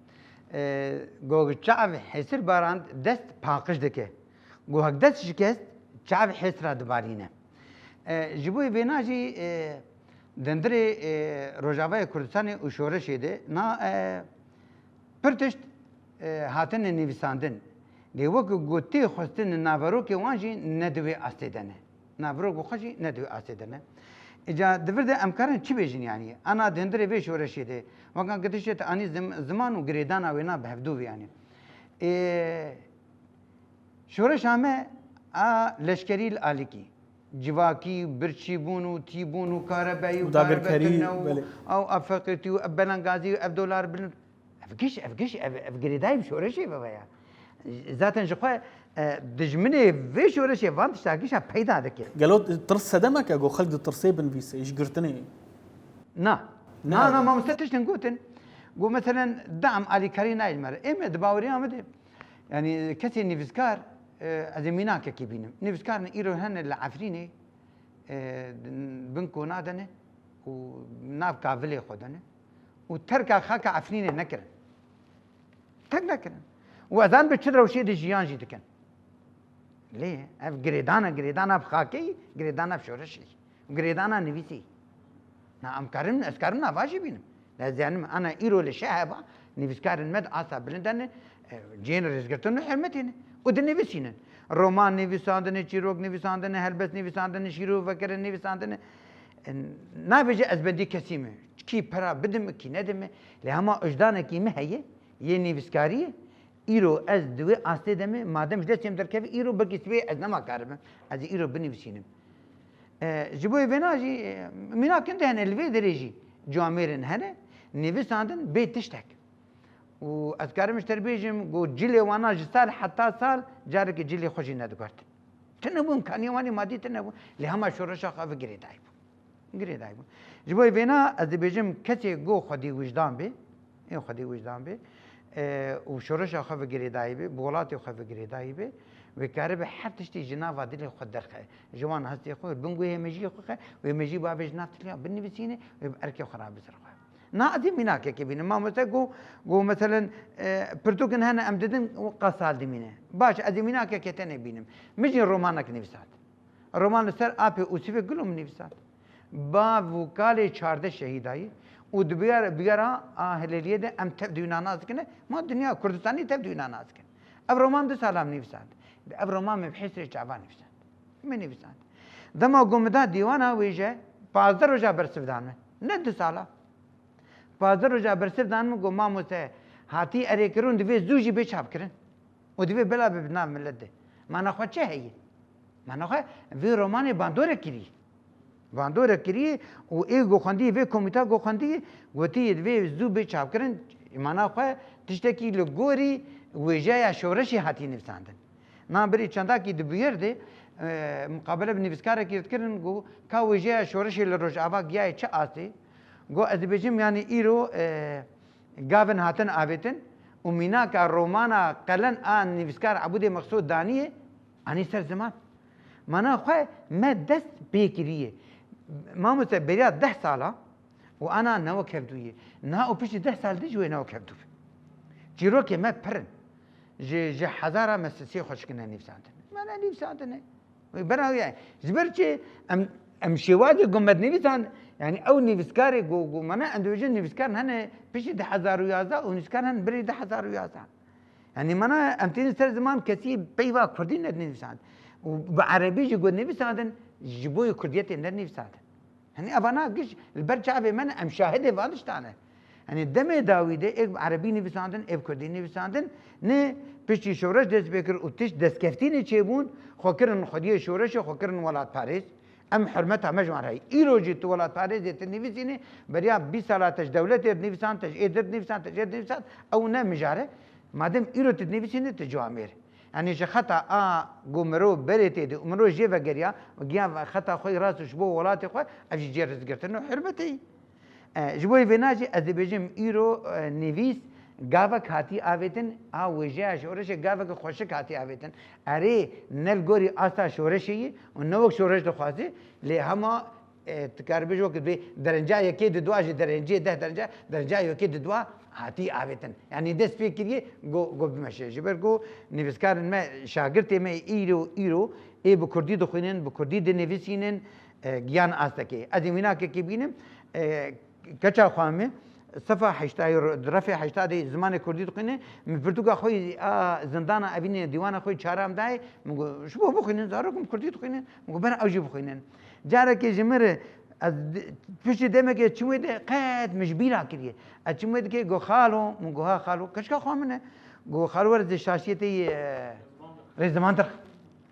E, go çav hêsir barand, dest paqij dike. Go hek dest şikest, çav hêsra dibarîne. E, ji bo vêna jî, e, dindirê, e, Rojavayê Kurdistanê û şoreşê de na, e, pir tişt, e, hatine nivîsandin. Lê wek ku tê xwestin naverokê wan jî ne di wê astê de ne. Naverok bi xwe jî ne di wê astê de ne. Îca di vir de em karin çi bêjin yanî? Ana di hundirê vê şoreşê de, weka gidişê te anî zim-, ziman û girêdana wêna bi hevdû ve yanî. Ê, Şoreşa me a leşkerî li alîkî, civakî, birçîbûn û tîbûn û karebeyî û Û dagirkerî, karebetine û belê. ew a feqîrtî û ev belengazî û ev dolar bilind. Ev giş, ev giş, ev, ev girêdayî bi şoreşê ve ya. Zaten ji xwe, e, dijminê vê şoreşê van tişta gişa peyda dike. Gelo tirs sedemek e, go xelk ditirsê binivîsê, ji girtinê? Na. Ne Na, na, yani? Mamoste tiştin gotin. Go meselen dam alîkarî nayê ji me re. Ê me di baweriya me de. Yanî kesê nivîskar, e, ez ê mînakekî bînim. Nivîskarên îro hene li Efrînê, e, bin kona de ne û nav kavilê xwe de ne û terka xaka Efrînê nekirin. Tek nekirin. Û ez an bi çi rewşê de jiyan jî dikin. Lê ev girêdana, girêdana bi xakê, girêdana bi şoreşê, girêdana nivîsê. Na em karin, ez karim na va jî bînim. Ez dizanim, ana îro li şeheba nivîskarên me di asta bilind de ne, e, cihên rêzgirtin û hurmetê ne. Û dinivîsînin. Roman nivîsandine, çîrok nivîsandine, helbest nivîsandine, şîrove vekirin nivîsandine. nabêje ez bendî kesî me. Kî pera bidim, kî nedim. Lê hema wijdanekî min heye, yê nivîskariyê, îro ez di wê astê de me, madem ji destê min derkeve, îro belkî sibê ez nema karibim. Ez ê îro binivîsînim. E, ji bo vêna jî, e, mînakin de hene, li vê derê jî camêrin hene, nivîsandin bê tiştek. Û ez karim ji te bêjim, ku cilê wana ji sal heta sal, carekê cilê xwe jî nediguhertin. Tune bûn, kaniyê wan ê madî tune bûn. Lê hema şoreşa xwe ve girêdayî bûn. Girêdayî bûn. Ji bo vêna ez dibêjim, kesê ku xwedî wijdan bê, ê xwedî wijdan bê, e, û şoreşa xwe ve girêdayî bê, bi welatê xwe ve girêdayî bê, wê karibe her tiştî ji nava dilê xwe derxe. Ji wan hestê xwe, bin guhê mejiyê xwe xe, wê mejî bavê ji nav tiliya binivîsîne, wê bi erkê xwe rabizir xwe. Na ez ê mînakekê bînim. Mamoste got, got, meselen, e, pirtûkin hene em didin û qasal dimîne. Baş, ez ê mînakekê tenê bînim. Min jî romanek nivîsand. Roman li ser apê Ûsifê Gulo min nivîsand. Bav û kalê çardeh şehîdayî û di biyar-, biyara a Hilêliyê de em tev di wîna nas dikine. Ma dinya Kurdistanî tev di wîna nas dikin. Ev roman du sala min nivîsand. Ev roman min bi hêsrê çavan nivîsand. Min nivîsand. Dema ku min da dîwana wêje, pazdeh roja bersiv dan min. Ne du sala. Pazdeh roja bersiv dan min, got, mamoste, hatî erêkirin, divê zû jî bê çapkirin. Û divê bila be bi nav milet de. Mana xwe çi heye? Mana xwe vê romanê bandorek kirî. Bandorek kirî û ê ku xwendî, vê komîta ku xwendî, gotî divê zû bê çapkirin. Mana xwe tiştekî li gorî wêjeya şoreşê hatî nivîsandin. Na berî çendakî di bûyer de, e, muqabele bi nivîskarekî dikirin, got, ka wêjeya şoreşê li Rojava giyaye çi astê? Got, ez dibêjim, yanî îro, e, gavin hatin avêtin û mînaka romana Qelen a nivîskar Ebûdê Mexsûd daniyê, anî ser ziman. Mana xwe me dest pê kiriye. Mamoste beriya deh sala, û ana ne wek hevdû ye. Niha û piştî deh sal dî jî wê ne wek hevdû be. Çîrokê me pir in. Ji, ji hezara me sisê xwe şikine nivîsandin. Me ne nivîsandine. Wê bera wê ye. Ji ber çi? Em, em şêwazê ku me dinivîsand, yanî ew nivîskarê ku, ku me ne, em dibêjin nivîskar hene piştî du hezar û yazdeh û nivîskar hene berî du hezar û yazdeh. Yanî me ne, em tênin ser ziman, kesî peyva kurdî nedinivîsand. Û bi erebî jî ku nivîsandin, ji bo yê kurdiyetê nedinivîsandin. Yanî evana giş li ber çavê me ne, em şahidê van tiştan ne. Yanî demê dawî de ê bi erebî nivîsandin, ê bi kurdî nivîsandin, ne piştî şoreş dest pê kir û tişt destkeftînê çêbûn, xwe kirin xwediyê şoreşê, xwe kirin welatparêz. Em hurmeta me ji wan re heye. Îro jî tu welatparêzê, tu nivîsînî, beriya bîst sala te ji dewletê dinivîsand, te ji ê dir dinivîsand, te ji ê dinivîsand, ew ne mijare. Madem îro tu dinivîsînî, tu ciwamêr. Yanî ji xeta a ku mirov berê tê de û mirov jê vegeriya û giya xeta xwe yî rast û ji bo welatê xwe, ev jî cihê rizgirtin û hurmetê yî. E, ji bo vêna jî ez dibêjim îro, e, nivîs gavek hatî avêtin, a wêjeya şoreşê gaveke xweşik hatî avêtin. Erê, ne li gorî asta şoreşê yî û ne wek şoreş dixwaze, lê hema E, tu karibê ji wekî vê derenca yekê di dua jî derencê deh derenca, derenca yekê di dua hatî avêtin. Yanî dest pê kiriye, go, go bimeşe. Ji ber ku nivîskarên me, şagirtê me îro, îro ê bi kurdî dixwînin, bi kurdî dinivîsînin, e, giyan astekê. Ez ê mînakekê bînim, e, keça xwe me, sefa heştayê ro-, di refê heştadê zimanê kurdî dixwîne, min pirtûka xwe yî a zindana evînê dîwana xwe yî çaram dayê, min got, ji bo bixwînin, zarok min kurdî dixwînin, min got, bera ew jî bixwînin. Carekê ji min re, ez di-, piştî demekê çim wê de qet min ji bîra kiriye. Ez çim wê dikê, got, "Xalo", min got, "Ha xalo, keçika xwe min e." Got, "Xalo, were zê şaşiyê te yê, e, rêzimandir.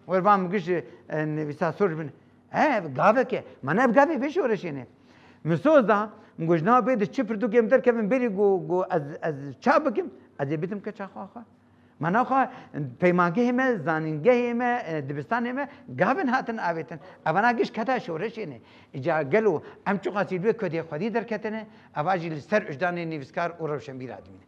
Were ba min giş, e, nivîsa sor ji bin." He, gavek e. Ma ne ev gavê vê şoreşê ne. Min soz da, min got, "Ji nav bê de çi pirtûkê min derkevin berî got, got ez, ez ça bikim? Ez ê bidim keça xwe xwe." Ma naxwe peymangehê me, zanîngehê me, e, dibistanê me gavin hatin avêtin. Evana giş keta şoreşê ne. Îca gelo em çiqasî li wê kodê xwedî derketine, eva jî li ser wijdanê nivîskar û rewşenbîra dimîne.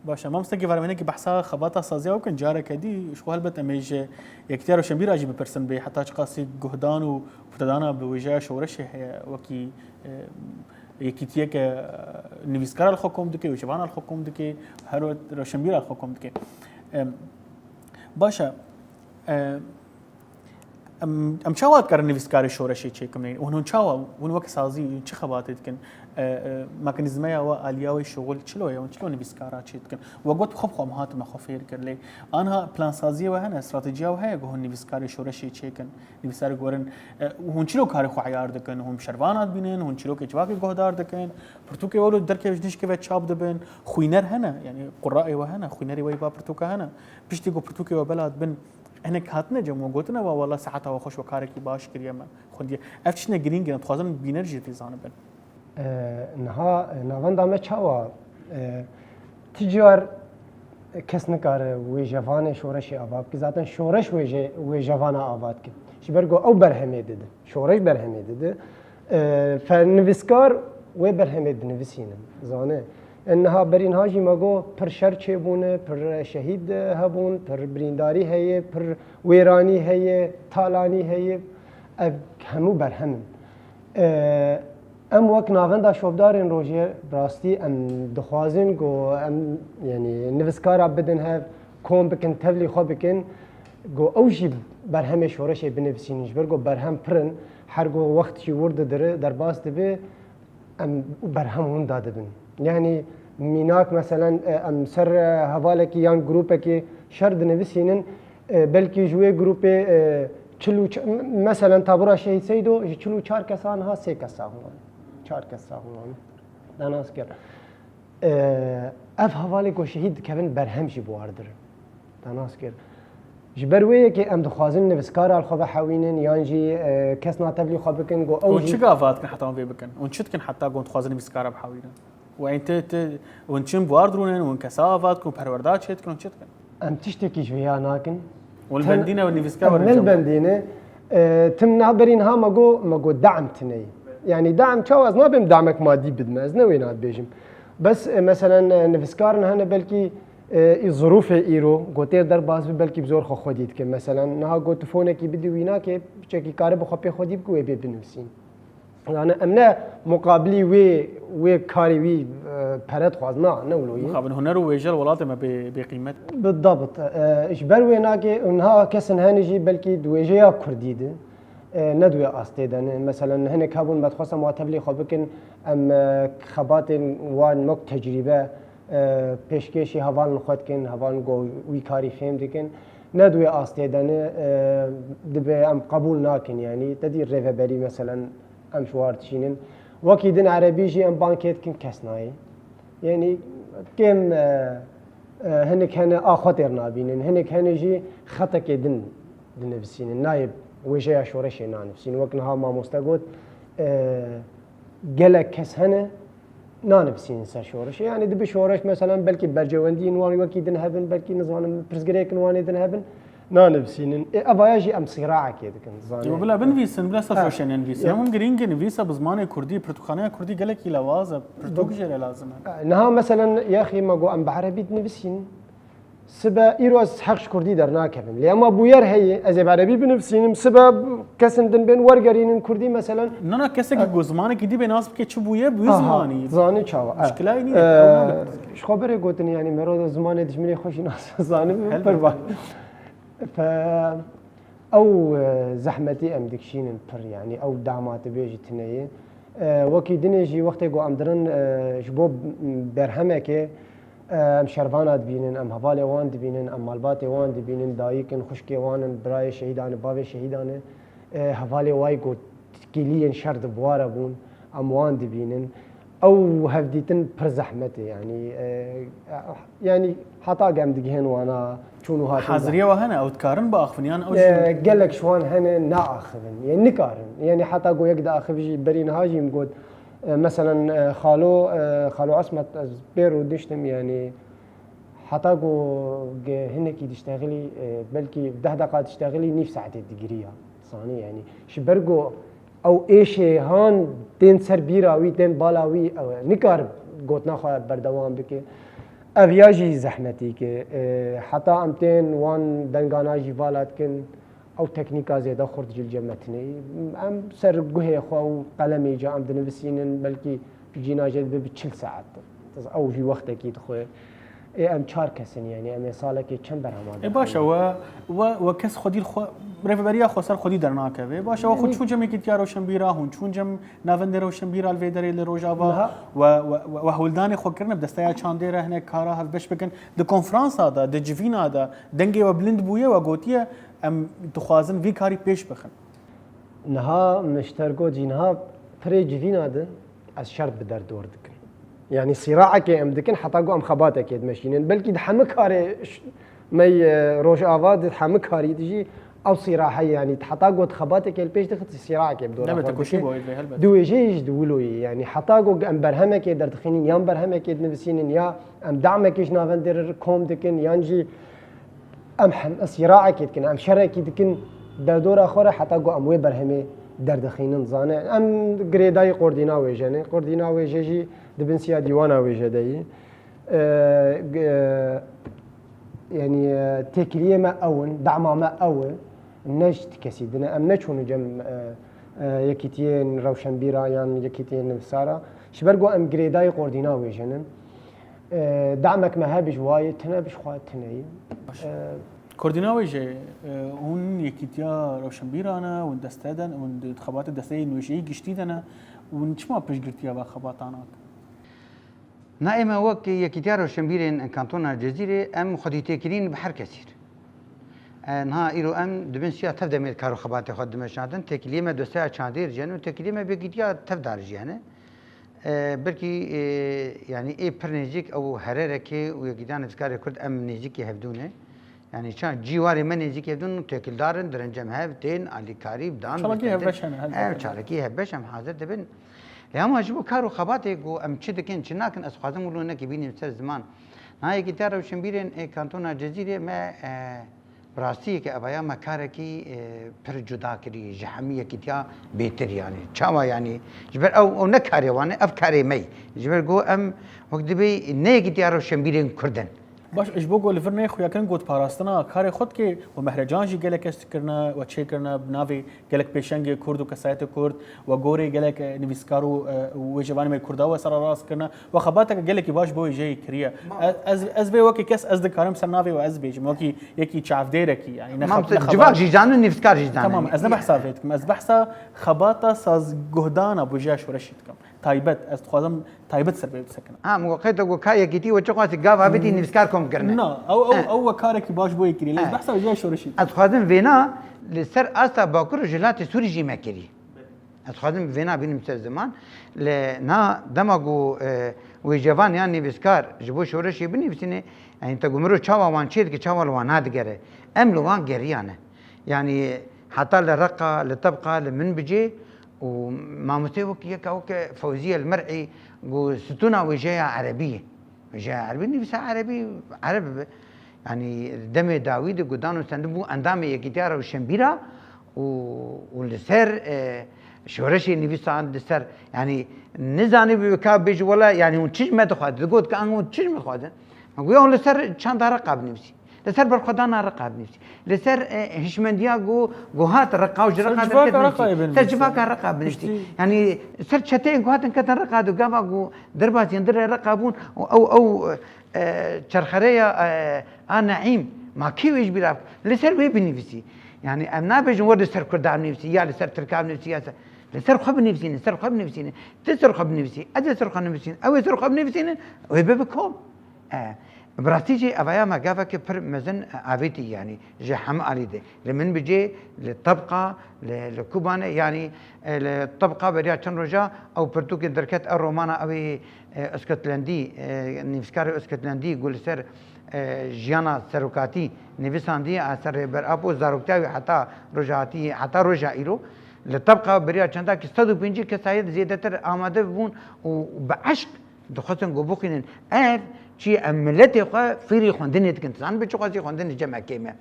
Baş e, mamoste Gêvar, em hinekî behsa xebata saziya bikin, careke dî ji xwe helbet em ê ji Yekîtiya Rewşenbîra jî bipirsin bê heta çiqasî guhdan û pûtedana bi wêjeya şoreşê heye, wekî, e, yekîtiyeke, e, nivîskara li xwe kom dike, wêjevana li xwe kom dike, her wet rewşenbîra li xwe kom dike. Em, baş e, e, Em, em çawa dikarin nivîskarê şoreşê çêkin? Hûn, hûn çawa, hûn wek sazî çi xebatê dikin? E, e, mekanîzmeya we, aliya we şixul çilo ye? Hûn çilo nivîskara çê dikin? We got, xwe bi xwe em hatime xwe fêr kir. Lê anha plansaziyê we hene, stratejiya we heye ku hûn nivîskarê şoreşê çêkin? Nivîsarê ku werin, e, hûn çilo karê xwe eyar dikin? Hûn bi şervana dibînin? Hûn çîrokê civakê guhdar dikin? Pirtûkê we wilo derkeve ji nişkê ve çap dibin? Xwîner hene, yanî qurayê we hene, xwînerê we yê ba pirtûka hene. Piştî ku pirtûkê we bela dibin, hinek hatine cem we gotine, wa wela saeta we xweş, we karekî baş kiriye, me xwendiye. Ev tiştine girîng in, em dixwazin bîner jî tê zanibin. E, niha, e, navenda me çawa, e, ti car kes nikare wêjevanê şoreşê ava bike. Zaten şoreş wêje-, wêjevana ava dike. Ji ber ku ew berhemê dide. Şoreş berhemê dide. E, fe-, nivîskar wê berhemê dinivîsînin. Zane. E, niha berî niha jî me got pir şer çêbûne, pir şehîd hebûn, pir birîndarî heye, pir wêranî heye, talanî heye. Ev hemû berhem in. E, em wek Navenda Şovdarên Rojê, bi rastî em dixwazin ku em, yanî nivîskara bidin hev, kom bikin, tevlî xwe bikin, ku ew jî berhemê şoreşê binivîsînin. Ji ber ku berhem pir in, her ku wext jî wir didire, derbas dibe, em berhem winda dibin. Yanî mînak, meselen, e, em ser, e, hevalekî yan grûpekî şer dinivîsînin, e, belkî ji wê grûpê, e, çil û ç-, m-, meselen, tabûra Şehîd Seydo ji çil û çar kesan ha sê kes sax bûn. Çar kes sax bûn. Te nas kir. E, ev hevalê ku şehîd dikevin, berhem jî bi war dirin. Te nas kir. Ji ber wê yekê em dixwazin nivîskara li xwe vehewînin yan jî, e, kes natevlî xwe bikin, ku ew Hûn jî çi gava dikin heta hûn vê bikin? Hûn çi dikin heta ku hûn dixwazin nivîskara bihewînin? Û ên ti, ti, hûn çin bi war dirûnin, hûn kesa ava dikin, perwerda çê dikin, hûn çi dikin? Em tiştekî ji vêya nakin. Hûn li Ten-, bendî ne, hûn nivîskar em werin ne li cem we. Bendî ne. E, tim niha berî niha me got, me got de'm tune ye. Yanî de'm çawa, ez nabêm de'mek madî bidim, ez ne wêna dibêjim. Bes, e, meselen, e, nivîskarin hene belkî, e, î zirûfê îro, ku têr derbas bi, belkî bi zor xwe xwedî dike. Meselen, niha ku tu fonekî bidî wî nake, piçekî kare bi xwe pê xwedî bike, wê bê binivîsîn. Yani em ne muqabilî wê, wê karê wî, e, pere dixwaz, na, ne wilo ye. Mixabin huner û wêje li welatê me bê, bê qîmet. Bidabit. E, ji ber wê nake, niha kesin hene jî belkî di wêjeya kurdî de, e, ne di wê astê de ne. Meselen, hinek hebûn me dixwestin wa tevlî xwe bikin, em, e, xebatên wan wek tecrîbe, e, pêşkêşî hevalên xwe dikin, hevalên ku wî karî fêm dikin. Ne di wê astê de ne, e, dibe em qebûl nakin, yanî te dî rêveberî, meselen, em ji war dişînin. Wekî din erebî jî em bankê dikin, kes nayê. Yanî kêm, e, e, hinek hene a xwe têr nabînin, hinek hene jî xetekê din dinivîsînin. Nayê wêjeya şoreşê nanivîsînin. Wek niha mamoste got, e, gelek kes hene, nanivîsînin ser şoreşê. Yani dibe şoreş, meselen, belkî bercewendiyên wan wekî din hebin, belkî, nizanim, pirsgirêkin wan ê din hebin, nanivîsînin. Ê, evaya jî em sîraekê dikin, zanî. Yo, bila binivîsin, bila ser Ha. şoreşê nenivîsin. Ya. Hûn girîng e, nivîsa bi zimanê kurdî, pirtûkxaneya kurdî gelekî lewaz e, pirtûk jê re lazim e. Niha, meselen, yaxî me got em bi erebî dinivîsînin. Sibe îro ez heq ji kurdî dernakevim. Lê ema bûyer heye, ez ê bi erebî binivîsînim, sibe kesin din bên wergerînin kurdî, meselen. Na, na, kesekî ku zimanekî dî bê nas bike çi bûye, bi wî Aha, zimanî. Zanî çawa? Mişkilayê nîne, Ee, ew nabe pirsgirêk. Ji xwe berê gotinê, yanî, merov zimanê dijminê xwe jî nas zanim, Helbet. pir baş. Fe, ew, e, zehmetî em dikişînin pir, yanî, ew dama tu bêjî tune ye. E, wekî dinê jî wextê ku em dirin, e, ji bo berhemekê, e, em şervana dibînin, em hevalê wan dibînin, em malbatê wan dibînin, dayik in, xwişkê wan in, birayê şehîdan e, bavê şehîdan e, e, hevalê wayî ku kîliyên şer di bi wa re bûn, em wan dibînin. Ew hevdîtin pir zehmet e, yanî, e, yanî heta ku em digihên wana çûn û hatin. Haziriya we hene, ew dikarin biaxivin, yan ew E, jî gelek ji wan hene naaxivin, yê nikarin. Yanî heta ku yek diaxiv jî, berî niha jî min got, e, meselen, e, xalo, e, xalo Esmet, ez pê rû diştim, yanî heta ku ge-, hinekî diştexilî, e, belkî deh deqa diştexilî nîv saetê digiriya. Zanî, yanî ji ber ku ew êşê han tên ser bîra wî, tên bala wî, ew nikar gotina xwe berdewam bike. Ev ya jî zehmetîk e. E, heta em tên wan dengana jî vala dikin, ew teknîka zêde xurt ji li cem me tune ye. Em ser guhê xwe û qelemê ca em dinivîsînin, belkî cîna jê dibe bi çil saet. Ew jî wextekî dixwe. Ê em çar kes in, yanî em ê salekê çend berhema Ê baş e, we, we, we kes xwedî li xwe, rêveberiya xweser xwedî dernakeve. Baş e, we xwe çûn cem yekîtiya rewşenbîra, hûn çûn cem navendê rewşenbîra li vê derê li Rojava, Niha- we, we, we, we hewldanê xwe kirine bi desteya çandê re hinek kara hevbeş bikin. Di konferansa de, di civîna de dengê we bilind bûye, we gotiye, em dixwazin vî karî pêş bixin. Niha min ji te re got jî, niha pirê civîna din ez şert bi derdor dikim. Yanî sîraekê em dikin heta ku em xebatekê dimeşînin. Belkî di hemî karê ş-, me yê Rojava di hemî karî de jî ew sîra heye, yanî heta ku tu xebatekê li pêş dixit, sîraekê bi dora Elbette, xwe koşî dike. Bo êdî, elbette. Di wêjeyê jî di wilo yê, yanî heta ku em berhemekê derdixînin, yan berhemekê dinivîsînin, ya em damekê ji navendê re kom dikin, yan jî em hem sîraekê dikin, em şerekî dikin derdora xwe re heta ku em wê berhemê derdixînin, zane. Em girêdayî qordîna wêje ne. Qordîna wêje jî di bin siya dîwana wêje de yî. E, g-, e, yanî, e, têkiliyê me ew in, dema me ew e, ne ji ti kesî din e. Em neçûne cem, e, e, yekîtiyên rewşenbîra yan yekîtiyên nivîsara. Ji ber ku em girêdayî qordîna wêje ne. E, damek me hebe ji wayê tune, bi ji xwe tune ye. E, Kordîna wêje, e, hûn yekîtiya rewşenbîran e, hûn deste de ne, hûn di xebatê desteyê nûjeyî giştî de ne, hûn çima piştgirtiya va xebata nakin? Na ême wek Yekîtiya Rewşenbîrên Kantona Cezîrê em xwedîtêkirîn bi her kesî re. E, niha îro em di bin siya tev demê kar û xebatê xwe dimeşandin. Têkiliyê me dosteya çandê re jî hene û têkiliyê me bi yekîtiya tev dar jî hene. E, belkî, e, yanî ê pir nêzîk ew Herêrekê û Yekîtiya Nivîskarê Kurd em nêzîkî hevdû ne. Yanî ça cîwarê me nêzîkî hevdûn têkildar in, dirin cem hev, tên alîkarî, dan, Çalakî hevbeş hene, helbet. Ev çalakî hevbeş em hazir dibin. Lê hema ji bo kar û xebatê ku em çi dikin, çi nakin, ez xwazim wilo nekî bînim ser ziman. Niha Yekîtiya Rewşenbîrên ê Kantona Cezîrê me, e, bi rastî yekê evaya me karekî, e, pir cuda kirî, ji hemî yekîtiya bêtir yanî. Çawa yanî? Ji ber ew, ew ne karê wan e, ev karê me ye. Ji ber ku em wek dibê ne Yekîtiya Rewşenbîrên Kurd in. Baş, ji bo ku li vir neyê xuyakirin got parastina karê xwe dike û mehrecan jî gelek kes dikirine we çêkirine bi navê gelek pêşengê Kurd û kesayetê Kurd we gorê gelek, e, nivîskar û, e, û wêjevanê me Kurda we sera rast kirine we xebateke gelekî baş bo wêjeyê kiriye. Ez, ez, ez vê wekî kes ez dikarim ser navê we ez bêjim wekî yekî çavdêrekî, yanî ne Mam xebat, te ne civak xebat. Jî zanin, nivîskar jî zanin. Tamam, ez ne behsa vê dikim, ez behsa xebata sazguhdana wêjeya şoreşî dikim. Taybet, ez dixwazim taybet ser vê bisekine. Ha, min got qey te got ka yekîtî we çi xwestî gava bidî nivîskar kom kirine. Na, ew, ew, Eh. ew we karekî baş bo yê kirî. Lê Eh. behsa wêjeya şoreşî. Ez dixwazim vêna li ser asta Bakur û Jilatê Sûrî jî me kirî. Ez dixwazim vêna bînim ser ziman. Li na dema ku, e, wêjevan yan nivîskar ji bo şoreşê binivîsîne, yanî te ku mirov çawa wan çê dike, çawa li wan nadigere. Em li wan geriyane. Yanî heta li Reqa, li Tebqa, li Minbicê û mamostê wek yeka weke Fewziye li Mer'î got stûna wêjeya erebî ye. Wêjeya erebî nivîsa erebî, ereb be. Yanî demê dawî de got dan û stendin bû endamê Yekîtiya Rewşenbîra û, û li ser, e, şoreşê nivîsand li ser, yanî nizanî bi ka bêjî wela, yanî hûn çi ji me dixwazin? Digot ka hûn çi ji me dixwazin? Me got ya hûn li ser çanda Reqa binivîsî. Li ser berxwedana Reqa binivîsî. Li ser, e, hişmendiya ku, ku hat Reqa û ji Reqa derket binivîsî. Ser civaka Reqa binivîsî. Yanî ser çeteyên ku hatin ketin Reqa du gava ku derbasî yên dirê Reqa bûn û ew, ew, e, çerxereya, e, a Neîm, ma kî wê ji bîra bike? Li ser wê binivîsî. Yanî em nabêjin we li ser Kurda binivîsî, ya li ser Tirka binivîsî, ya ser, li ser xwe binivîsînin, ser xwe binivîsînin. Tu ser xwe binivîsî, ez ê ser xwe nivîsînim, ew ê ser xwe binivîsînin, wê bibe kom. E, bi rastî jî evaya me gaveke pir mezin, e, avêtî, yanî ji hemî alî de. Li Minbicê, li Tebqa, li, li Kobanê, yanî, e, li Tebqa beriya çend roja ew pirtûkê derket, ew romana ew ê, e, Îskotlendî, e, nivîskarê Îskotlendî ku li ser, e, jiyana serokatî nivîsandiye, a ser Rêber Apo, zaroktiya wî heta roja hatî, heta roja îro. Li Tebqa beriya çendakî sed û pêncî kesayet zêdetir amade bûn û bi eşq Dixwestin ku bixwînin. Ev çi ye? Em miletê xwe fêrî xwendinê dikin. Dizanin bi çi xwezî xwendin li cem me kêm e.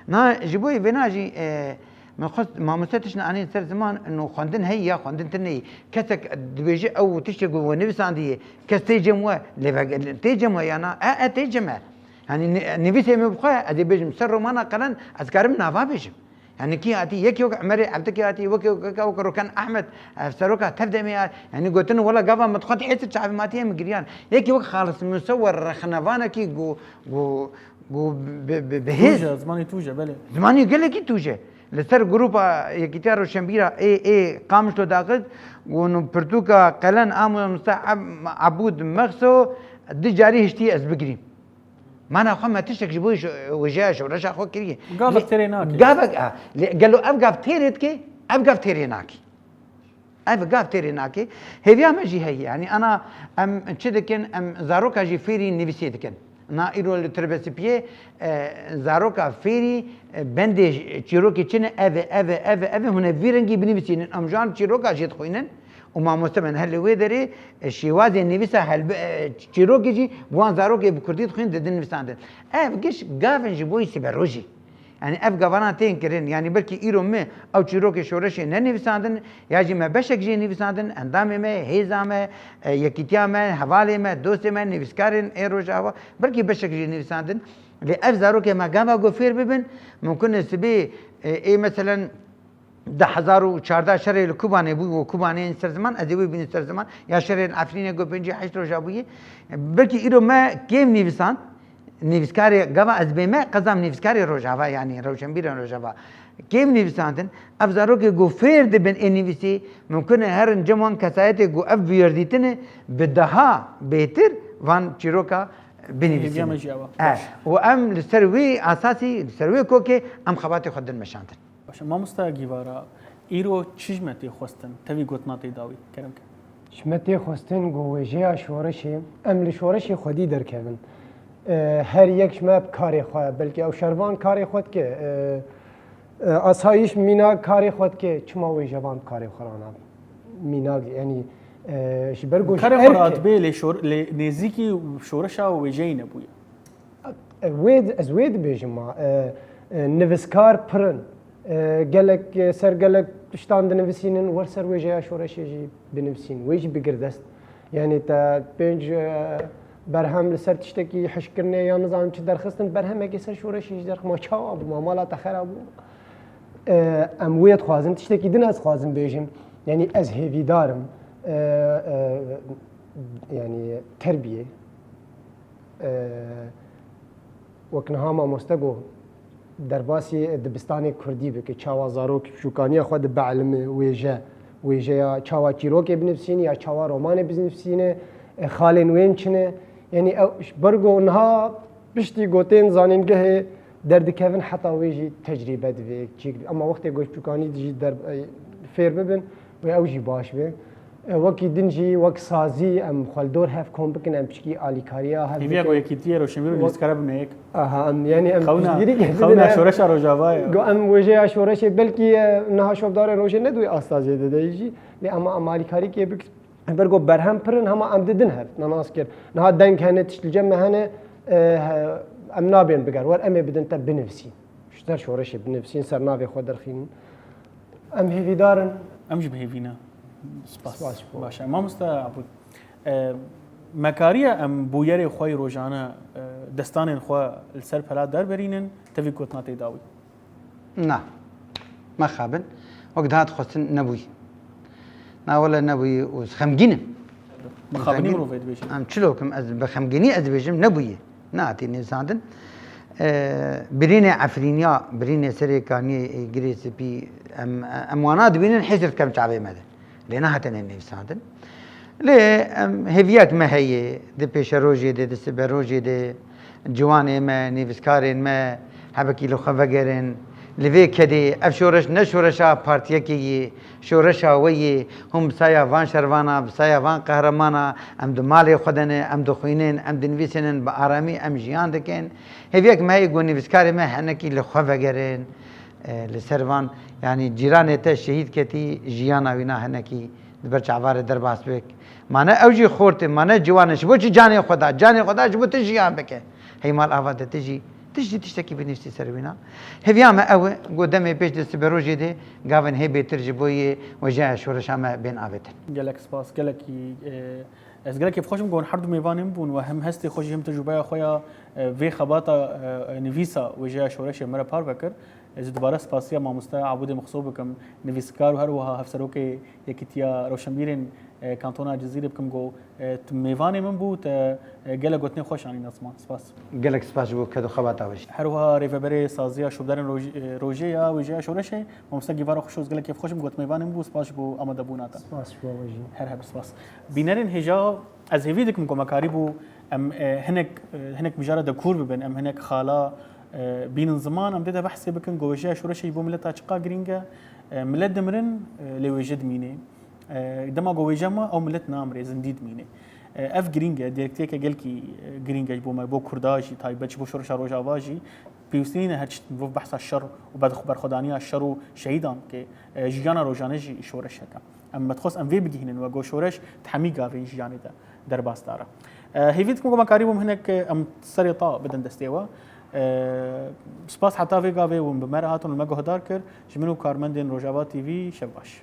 Na, ji bo vêna jî, e, min xwest mamoste tiştine anîn ser ziman, no xwendin heyî ya xwendin tune yî. Kesek dibêje ew tiştê ku we nivîsandiye, kes tê cem we, lê ve-, tê cem we ya na? E, e, tê cem e. Yanî ni-, nivîsê min bi xwe, ez ê bêjim ser romana Qelen, ez karim nava bêjim. Yani kî hatî, yekî wek Emerê Evdikê hatî, wekî wek, wek Roken Ehmed, ev seroka tev demê ya, yani gotin wela gava min dixwend hêtir çavê ma hatî em giriyan. Yekî wek Xalis Musa we rexnevanekî ku, ku, ku bi, bi, bi hêz. Tûje, zimanê tûje, belê. Zimanê gelekî tûje. Li ser grupa Yekîtiya Roşenbîra ê, ê Qamişlo daxist, û pirtûka qelen a mamoste Ab-, Abûd Mexso, du carî hiştî ez bigirîm. Mana xwe me tiştek ji bo şo-, wêjeya şoreşa xwe kiriye. Gavek Lê têrê nake. Gavek, a, lê gelo ev gav têrê dike, ev gav têrê nake. Ev gav têrê nake. Hêviya me jî heye. Yani ana em çi dikin, em zaroka jî fêrî nivîsê dikin. Na îro li Tirbesipiyê, e, zaroka fêrî, e, bendê j-, çîrokê çi ne, ev e, ev e, ev e, ev e, hûn ê vî rengî binivîsînin. Em ji wan çîroka jê dixwînin. Û mamoste me her li wê derê, e, şêwazê nivîsa helbi-, e, çîrokê jî bi wan zarokê bi kurdî dixwîn didin nivîsandin. Ev giş gavin ji bo siberojî. Yani ev gavana tên kirin. Yani belkî îro me ew çîrokê şoreşê ne nivîsandin, ya jî me beşek jê nivîsandin, endamê me, hêza me, e, yekîtiya me, hevalê me, dostê me, nivîskarên ê Rojava, belkî beşek jê nivîsandin. Lê ev zarokê me gava ku fêr bibin, mumkin e sibê, e, ê meselen, du hezar û çardeh şerê li Kubanê bû, û Kubanê ên ser ziman, ez ê wê bînin ser ziman, ya şerên Efrînê ku pêncî heşt roja bûye. Belkî îro me kêm nivîsand, nivîskarê gava ez bême, qezam nivîskarê Rojava, yanî rewşenbîrên Rojava. Kêm nivîsandin, ev zarokê ku fêr dibin ê nivîsî, mumkin e herin cem wan kesayetê ku ev biyerdîtine bi daha bêtir van çîroka binivîsînin. Hêviya me jî ew e. E, Baş. Û em li ser wî esasî, li ser wê kokê em xebatê xwe din meşandin. Baş e, mamosta Gîvara, îro çi ji me tê xwestin, tevî gotina tê dawî, kerem ke. Ji me tê xwestin ku wêjeya şoreşê, em li şoreşê xwedî derkevin. E, her yek ji me bi karê xwe, belkî ew şervan karê xwe dike. E, e, asayîş mînak karê xwe dike, çima wêjevan bi karê xwe rana? Mînak, yanî, e, ji ber ku ji Karê xwe erkê radibê, lê şor-, lê nêzîkî şoreşa wêjeyî nebûye. E, wê di-, ez wê dibêjim ma, e, e, nivîskar pir in. E, gelek, e, ser gelek tiştan dinivîsînin, wer ser wêjeya şoreşê jî binivîsîn, wê jî bigir dest. Yanî te pênc, e, berhem li ser tiştekî hişkirinê ya nizanim çi derxistin, berhemekê ser şoreşê jî derxist, ma çawa bû, ma mala te xera bû. E, em wê dixwazin, tiştekî din ez dixwazim bêjim. Yanî ez hêvîdar im. E, e, yanî terbiyê. E, wek niha mamoste got, derbasî dibistanê kurdî bike, çawa zarok şûkaniya xwe dibielime, wêje, wêjeya çawa çîrokê binivîsîne ya çawa romanê binivîsîne, e, xalên wên çi ne. Yanî ew, ji ber ku niha piştî gotên zanîngehê derdikevin, heta wê jî tecrîbe divê, çîk divê. Ema wextê ku çûkanî jî der-, e, fêr bibin, wê ew jî baş be. E, wekî din jî, wek sazî, em xwe li dor hev kom bikin, em piçkî alîkariya hev Hêviya ku bikin. Yekîtiyê Rewşenbîr û Wek- Nivîskara bimeyek. Aha, em, yanî em Xewna, piştgirîkê xewna bidin. Şoreşa Rojavayê. Go em wêjeya şoreşê belkî, e, niha şopdarê rojê ne di wê asta jê de de jî. Lê ema em alîkarîkê bik-, ber go berhem pir in, hema em didin hev, nanas kir. Niha deng hene, tişt li cem me hene, e, he, em nabên biger. Wer em ê bidin te binivîsîn. Ji ser şoreşê binivîsîn, ser navê xwe derxînin. Em hêvîdar in. Em jî bi hêvî ne. Spas. Spas ji bo. Baş e. Mamoste Abûd, e, me kariye em bûyerê xwe yê rojane, e, destanên xwe li ser pela derberînin, tevî gotina tê dawî? Na. Me xabin. Wek daha dixwestin nebûyî. Na wele nebûyî û xemgîn im. Bi xabinî Xemgîn. Mirovê dibêje. Em çilo kim ez bi xemgînî ez dibêjim nebûyî. Nehatî nivîsandin. E, birînê Efrîniya, birînê Serê Kaniyê, ê Girê Spî, em, em wana dibînin, hêzir dikem çavê me de. Lê nehatine nivîsandin. Lê, em, hêviyek me heye, di pêşerojê de, di siberojê de, ciwanê me, nivîskarên me, hebekî li xwe vegerin. Li vê kedê, ev şoreş ne şoreşa partiyekê ye, şoreşa we yê, hûn bi saya van şervana, bi saya van qehremana, em di malê xwe de ne, em dixwînin, em dinivîsînin, bi aramî em jiyan dikin. Hêviyek me heye ku nivîskarê me hinekî li xwe vegerin, e, li ser van, yanî cîranê te şehîd ketî, jiyana wî na hinekî di ber çavarê derbas bik. Ma ne ew jî xort e, ma ne ciwan e, ji bo çi canê xwe da, canê xwe da ji bo tu jiyan bike. Hey mal ava de tu jî, tu jî tiştekî binivîsî ser wîna. Hêviya me ew e, ku demê pêş di siberojê de gavin hê bêtir ji bo yê wêjeya şoreşa me bên avêtin. Gelek spas, gelekî, e, ez gelek kêfxweş im ku hûn her du mêvanê min bûn we hem hestê xwe jî hem tecrûbeya xwe ya, e, vê xebata, e, e, nivîsa wêjeya şoreşê me re parve kir. Ez ê dubare spasiya mamoste Abûdê Mixso bikim, nivîskar û her wiha hevserokê Yekîtiya Rewşenbîrên, e, Kantona Cizîrê bikim, ku, e, tu mêvanê min bû, te, e, gelek gotinên xweş anîne ziman. Spas. Gelek spas ji bo ked û xebata we jî. Her wiha rêveberê Saziya Şûbdarên Roj-, e, Rojê ya Wêjeya Şoreşê, mamoste Gîvara Xweşoz, gelek kêfxweş im gotinên min bû, spas ji bo amadebûna te. Spas ji bo we jî. Her hebî spas. Bînerên hêja, ez hêvî dikim ku me karîbû em, e, hinek, e, hinek mijara de kûr bibin, em hinek xala, e, bînin ziman, em dê de behsê bikin ku wêjeya şoreşê ji bo mileta çiqa girîng e. E, milet dimirin, e, lê wêje dimîne. E, dema ku wêje ma, ew milet namire, zindî dimîne. E, ev girîng e, diyalektiyeke gelkî, e, girîng e ji bo me, bo Kurda jî taybet, ji bo şoreşa Rojava jî. Pêwîstî nîne her çi mirov behsa şer û ber-, berxwedaniya şer û şehîdan bike. E, jiyana rojane jî şoreşek e. Em me dixwest em vê bigihînin, we got şoreş di hemî gavên jiyanê de derbasdar e. E, hêvî dikim ku me karîbûm hinek, e, em serê ta bidin destê we. E, spas heta vê gavê hûn bi me re hatin û me guhdar kir. Ji min û karmendên Rojava T V şev baş.